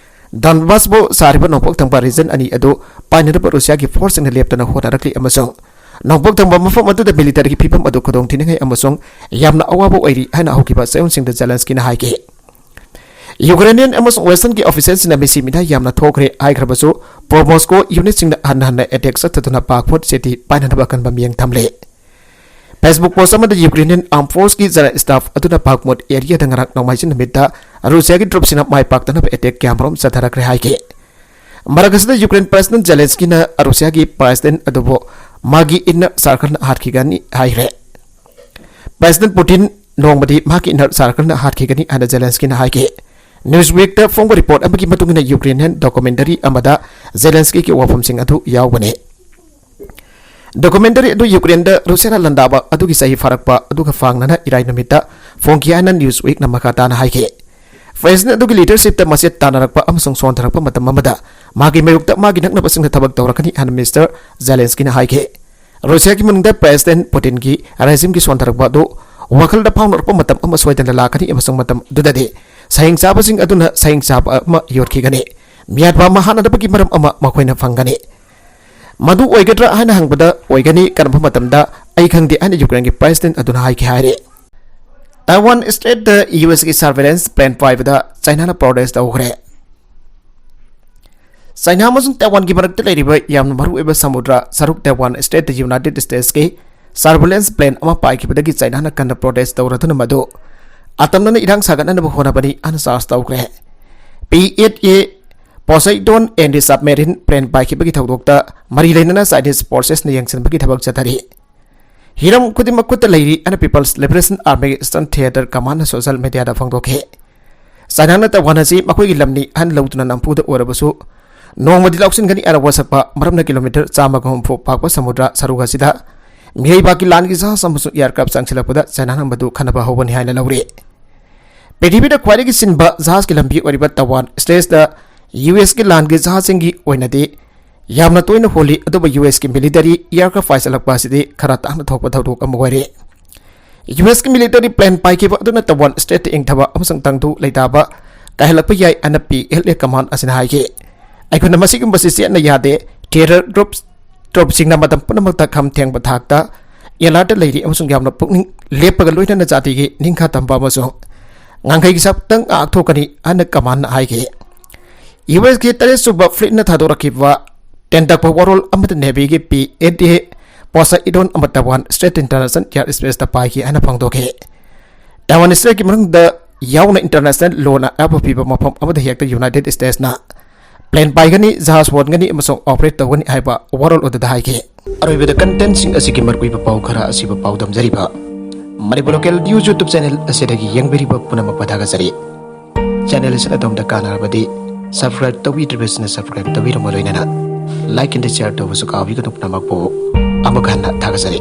Donbasꯄꯨ ꯁꯥꯔꯤꯕ ꯅꯣꯡꯄꯣꯛ ꯊꯪꯕ region ꯑꯅꯤ ꯑꯗꯨ ꯄꯥꯏꯅꯅꯕ Russiaꯒꯤ forceꯁꯤꯡꯅ ꯂꯦꯞꯇꯅ ꯍꯣꯠꯅꯔꯛꯂꯤ ꯑꯃꯁꯨꯡ ꯅꯣꯡꯄꯣꯛ ꯊꯪꯕ ꯃꯐꯝ ꯑꯗꯨꯗ militaryꯒꯤ ꯐꯤꯚꯝ ꯑꯗꯨ ꯈꯨꯗꯣꯡꯊꯤꯅꯤꯡꯉꯥꯏ ꯑꯃꯁꯨꯡ ꯌꯥꯝꯅ ꯑꯋꯥꯕ ꯑꯣꯏꯔꯤ ꯍꯥꯏꯅ ꯍꯧꯈꯤꯕ ꯆꯌꯣꯜꯁꯤꯡꯗ Zelenskyꯅ ꯍꯥꯏꯈꯤ꯫ Ukrainian ꯑꯃꯁꯨꯡ Westernꯒꯤ officialꯁꯤꯡꯅ ꯃꯤꯁꯤ ꯃꯤꯅꯥꯏ ꯌꯥꯝꯅ ꯊꯣꯛꯈ꯭ꯔꯦ ꯍꯥꯏꯈ꯭ꯔꯕꯁꯨ, pro-Moscow unitꯁꯤꯡꯅ ꯍꯟꯅ ꯍꯟꯅ attack ꯆꯠꯊꯗꯨꯅ Bakhmut city ꯄꯥꯏꯅꯅꯕ ꯑꯀꯟꯕ ꯃꯤꯠꯌꯦꯡ ꯊꯝꯂꯤ꯫ Facebook post ꯑꯃꯗ Ukrainian Armed Forceꯀꯤ general staff ꯑꯗꯨꯅ Bakhmut areaꯗ ꯉꯔꯥꯡ ꯅꯣꯡꯃꯥꯏꯖꯤꯡ ꯅꯨꯃꯤꯠꯇ Russiaꯒꯤ troopꯁꯤꯡꯅ ꯃꯥꯏ ꯄꯥꯛꯇꯅꯕ attack ꯀꯌꯥꯃꯔꯨꯝ ꯆꯠꯊꯔꯛꯈ꯭ꯔꯦ ꯍꯥꯏꯈꯤ꯫ ꯃꯔꯛ ꯑꯁꯤꯗ Ukraine President Zelenskyꯅ Russiaꯒꯤ president ꯑꯗꯨꯕꯨ ꯃꯥꯒꯤ inner circleꯅ ꯍꯥꯠꯈꯤꯒꯅꯤ ꯍꯥꯏꯈ꯭ꯔꯦ꯫ President Putin ꯅꯣꯡꯃꯗꯤ ꯃꯍꯥꯛꯀꯤ inner circleꯅ ꯍꯥꯠꯈꯤꯒꯅꯤ ꯍꯥꯏꯅ Zelenskyꯅ ꯍꯥꯏꯈꯤ꯫ Newsweek-ꯇ ꯐꯣꯡꯕ report ꯑꯃꯒꯤ ꯃꯇꯨꯡ ꯏꯟꯅ, Ukrainian documentary ꯑꯃꯗ Zelensky-ꯒꯤ ꯋꯥꯐꯝꯁꯤꯡ ꯑꯗꯨ ꯌꯥꯎꯕꯅꯤ꯫ Documentary ꯑꯗꯨ Ukraine-ꯗ ꯔꯨꯁꯤꯌꯥꯅ ꯂꯥꯟꯗꯥꯕ ꯑꯗꯨꯒꯤ ꯆꯍꯤ ꯐꯥꯔꯛꯄ ꯑꯗꯨꯒ ꯐꯥꯡꯅꯅ ꯏꯔꯥꯏ ꯅꯨꯃꯤꯠꯇ ꯐꯣꯡꯈꯤ ꯍꯥꯏꯅ Newsweek-ꯅ ꯃꯈꯥ ꯇꯥꯅ ꯍꯥꯏꯈꯤ꯫ President ꯑꯗꯨꯒꯤ leadership-ꯇ ꯃꯆꯦꯠ ꯇꯥꯟꯅꯔꯛꯄ ꯑꯃꯁꯨꯡ ꯁꯣꯟꯊꯔꯛꯄ ꯃꯇꯝ ꯑꯃꯗ ꯃꯥꯒꯤ ꯃꯥꯌꯣꯛꯇ ꯃꯥꯒꯤ ꯅꯛꯅꯕꯁꯤꯡꯅ ꯊꯕꯛ ꯇꯧꯔꯛꯀꯅꯤ ꯍꯥꯏꯅ Mister Zelensky-ꯅ ꯍꯥꯏꯈꯤ꯫ ꯔꯨꯁꯤꯌꯥꯒꯤ ꯃꯅꯨꯡꯗ President Putin-ꯒꯤ regime-ꯒꯤ ꯁꯣꯟꯊꯔꯛꯄ ꯑꯗꯨ ꯋꯥꯈꯜꯗ ꯐꯥꯎꯅꯔꯛꯄ ꯃꯇꯝ ꯑꯃ ꯁꯣꯏꯗꯅ ꯂꯥꯛꯀꯅꯤ, ꯑꯃꯁꯨꯡ ꯃꯇꯝ ꯑꯗꯨꯗꯗꯤ ꯁꯍꯤꯡ ꯆꯥꯕꯁꯤꯡ ꯑꯗꯨꯅ ꯁꯍꯤꯡ ꯆꯥꯕ ꯑꯃ ꯌꯣꯠꯈꯤꯒꯅꯤ꯫ ꯃꯤꯌꯥꯠꯄ ꯑꯃ ꯍꯥꯠꯅꯗꯕꯒꯤ ꯃꯔꯝ ꯑꯃ ꯃꯈꯣꯏꯅ ꯐꯪꯒꯅꯤ꯫ ꯃꯗꯨ ꯑꯣꯏꯒꯗ꯭ꯔꯥ ꯍꯥꯏꯅ ꯍꯪꯕꯗ, "ꯑꯣꯏꯒꯅꯤ, ꯀꯔꯝꯕ ꯃꯇꯝꯗ ꯑꯩ ꯈꯪꯗꯦ" ꯍꯥꯏꯅ Ukraine-ꯒꯤ President ꯑꯗꯨꯅ ꯍꯥꯏꯈꯤ ꯍꯥꯏꯔꯤ꯫ Taiwan Strait-ꯇ U S-ꯀꯤ surveillance plane ꯄꯥꯏꯕꯗ China-ꯅ protest ꯇꯧꯈ꯭ꯔꯦ꯫ China ꯑꯃꯁꯨꯡ Taiwan-ꯒꯤ ꯃꯔꯛꯇ ꯂꯩꯔꯤꯕ ꯌꯥꯝꯅ ꯃꯔꯨꯑꯣꯏꯕ ꯁꯃꯨꯗ꯭ꯔ ꯁꯔꯨꯛ Taiwan Strait-ꯇ United States-ꯀꯤ surveillance plane ꯑꯃ ꯄꯥꯏꯈꯤꯕꯗꯒꯤ China-ꯅ ꯀꯟꯅ protest ꯇꯧꯔꯗꯨꯅ ꯃꯗꯨ ꯑꯇꯝꯅꯅ ꯏꯔꯥꯡ ꯁꯥꯒꯠꯅꯅꯕ ꯍꯣꯠꯅꯕꯅꯤ ꯍꯥꯏꯅ charge ꯇꯧꯈ꯭ꯔꯦ꯫ P eight A Poseidon N D submarine plane ꯄꯥꯏꯈꯤꯕꯒꯤ ꯊꯧꯗꯣꯛꯇ ꯃꯔꯤ ꯂꯩꯅꯅ Chinese forces-ꯅ ꯌꯦꯡꯁꯤꯟꯕꯒꯤ ꯊꯕꯛ ꯆꯠꯊꯔꯤ꯫ ꯍꯤꯔꯝ ꯈꯨꯗꯤꯡꯃꯛ ꯈꯨꯠꯇ ꯂꯩꯔꯤ ꯍꯥꯏꯅ People's Liberation Army Eastern Theater Command-ꯅ social media-ꯗ ꯐꯣꯡꯗꯣꯛꯈꯤ꯫ China-ꯅ Taiwan ꯑꯁꯤ ꯃꯈꯣꯏꯒꯤ ꯂꯝꯅꯤ ꯍꯥꯏꯅ ꯂꯧꯗꯨꯅ ꯅꯝꯐꯨꯗ ꯑꯣꯏꯔꯕꯁꯨ, ꯅꯣꯡꯃꯗꯤ ꯂꯧꯁꯤꯟꯒꯅꯤ ꯍꯥꯏꯅ ꯋꯥꯁꯛꯄ ꯃꯔꯝꯅ kilometre ꯆꯥꯝꯃꯒ ꯍꯨꯝꯐꯨ ꯄꯥꯛꯄ ꯁꯃꯨꯗ꯭ꯔ ꯁꯔꯨꯛ ꯑꯁꯤꯗ ꯃꯤꯔꯩꯕꯥꯛꯀꯤ ꯂꯥꯟꯒꯤ ꯖꯍꯥꯖ ꯑꯃꯁꯨꯡ aircraft ꯆꯪꯁꯤꯜꯂꯛꯄꯗ China-ꯅ ꯃꯗꯨ ꯈꯟꯅꯕ ꯍꯧꯒꯅꯤ ꯍꯥꯏꯅ ꯂꯧꯔꯤ꯫ ꯄ꯭ꯔꯤꯊꯤꯕꯤꯗ ꯈ꯭ꯋꯥꯏꯗꯒꯤ ꯆꯤꯟꯕ ꯖꯍꯥꯖꯀꯤ ꯂꯝꯕꯤ ꯑꯣꯏꯔꯤꯕ Taiwan Strait-ꯇ U S-ꯀꯤ ꯂꯥꯟꯒꯤ ꯖꯍꯥꯖꯁꯤꯡꯒꯤ ꯑꯣꯏꯅꯗꯤ ꯌꯥꯝꯅ ꯇꯣꯏꯅ ꯍꯣꯜꯂꯤ, ꯑꯗꯨꯕꯨ U S-ꯀꯤ military aircraft ꯄꯥꯏꯁꯤꯜꯂꯛꯄ ꯑꯁꯤꯗꯤ ꯈꯔ ꯇꯥꯡꯅ ꯊꯣꯛꯄ ꯊꯧꯗꯣꯛ ꯑꯃ ꯑꯣꯏꯔꯦ꯫ U S-ꯀꯤ military plane ꯄꯥꯏꯈꯤꯕ ꯑꯗꯨꯅ Taiwan Strait-ꯇ ꯏꯪꯊꯕ ꯑꯃꯁꯨꯡ ꯇꯪꯗꯨ ꯂꯩꯇꯥꯕ ꯀꯥꯏꯍꯜꯂꯛꯄ ꯌꯥꯏ ꯍꯥꯏꯅ P L A Command ꯑꯁꯤꯅ ꯍꯥꯏꯈꯤ꯫ "ꯑꯩꯈꯣꯏꯅ ꯃꯁꯤꯒꯨꯝꯕꯁꯤ ꯆꯦꯠꯅ ꯌꯥꯗꯦ꯫ Terror groups, group-ꯁꯤꯡꯅ ꯃꯇꯝ ꯄꯨꯝꯅꯃꯛꯇ ꯈꯝ ꯊꯦꯡꯕ ꯊꯥꯛꯇ alert ꯂꯩꯔꯤ ꯑꯃꯁꯨꯡ ꯌꯥꯝꯅ ꯄꯨꯛꯅꯤꯡ ꯂꯦꯞꯄꯒ ꯂꯣꯏꯅꯅ ꯖꯥꯇꯤꯒꯤ ꯅꯤꯡꯈꯥ ꯇꯝꯕ ꯑꯃꯁꯨꯡ ꯉꯥꯡꯈꯩꯒꯤ ꯁꯛꯇꯝ ꯉꯥꯛꯊꯣꯛꯀꯅꯤ" ꯍꯥꯏꯅ command-ꯅ ꯍꯥꯏꯈꯤ꯫ U S-ꯀꯤ ꯇꯔꯦꯠ ꯁꯨꯕ fleet-ꯅ ꯊꯥꯗꯣꯔꯛꯈꯤꯕ ꯇꯦꯟꯇꯛꯄ ꯋꯥꯔꯣꯜ ꯑꯃꯗ Navy-ꯒꯤ P eight A Poseidon ꯑꯃ Taiwan Strait International Air Space-ꯇ ꯄꯥꯏꯈꯤ ꯍꯥꯏꯅ ꯐꯣꯡꯗꯣꯛꯈꯤ꯫ Taiwan Strait-ꯀꯤ ꯃꯅꯨꯡꯗ ꯌꯥꯎꯅ international law-ꯅ ꯑꯌꯥꯕ ꯄꯤꯕ ꯃꯐꯝ ꯑꯃꯗ ꯍꯦꯛꯇ United States-ꯅ plane ꯄꯥꯏꯒꯅꯤ, ꯖꯍꯥꯖ ꯍꯣꯟꯒꯅꯤ ꯑꯃꯁꯨꯡ operate ꯇꯧꯒꯅꯤ ꯍꯥꯏꯕ ꯋꯥꯔꯣꯜ ꯑꯗꯨꯗ ꯍꯥꯏꯈꯤ꯫ ꯑꯔꯣꯏꯕꯗ content-ꯁꯤꯡ ꯑꯁꯤꯒꯤ ꯃꯔꯨꯑꯣꯏꯕ ꯄꯥꯎ ꯈꯔ ꯑꯁꯤꯕꯨ ꯄꯥꯎꯗꯝꯖꯔꯤꯕ Manipur Local News YouTube channel ꯑꯁꯤꯗꯒꯤ ꯌꯦꯡꯕꯤꯔꯤꯕ ꯄꯨꯝꯅꯃꯛ ꯄꯊꯥꯒꯠꯆꯔꯤ꯫ ꯆꯦꯅꯦꯜ ꯑꯁꯤꯅ ꯑꯗꯣꯝꯗ ꯀꯥꯟꯅꯔꯕꯗꯤ subscribe ꯇꯧꯕꯤꯗ꯭ꯔꯤꯕꯁꯤꯡꯅ subscribe ꯇꯧꯕꯤꯔꯝꯕ ꯂꯣꯏꯅꯅ like and share ꯇꯧꯕꯁꯨ ꯀꯥꯎꯕꯤꯒꯅꯨ꯫ ꯄꯨꯝꯅꯃꯛꯄꯨ ꯑꯃꯨꯛ ꯍꯟꯅ ꯊꯥꯒꯠꯆꯔꯤ꯫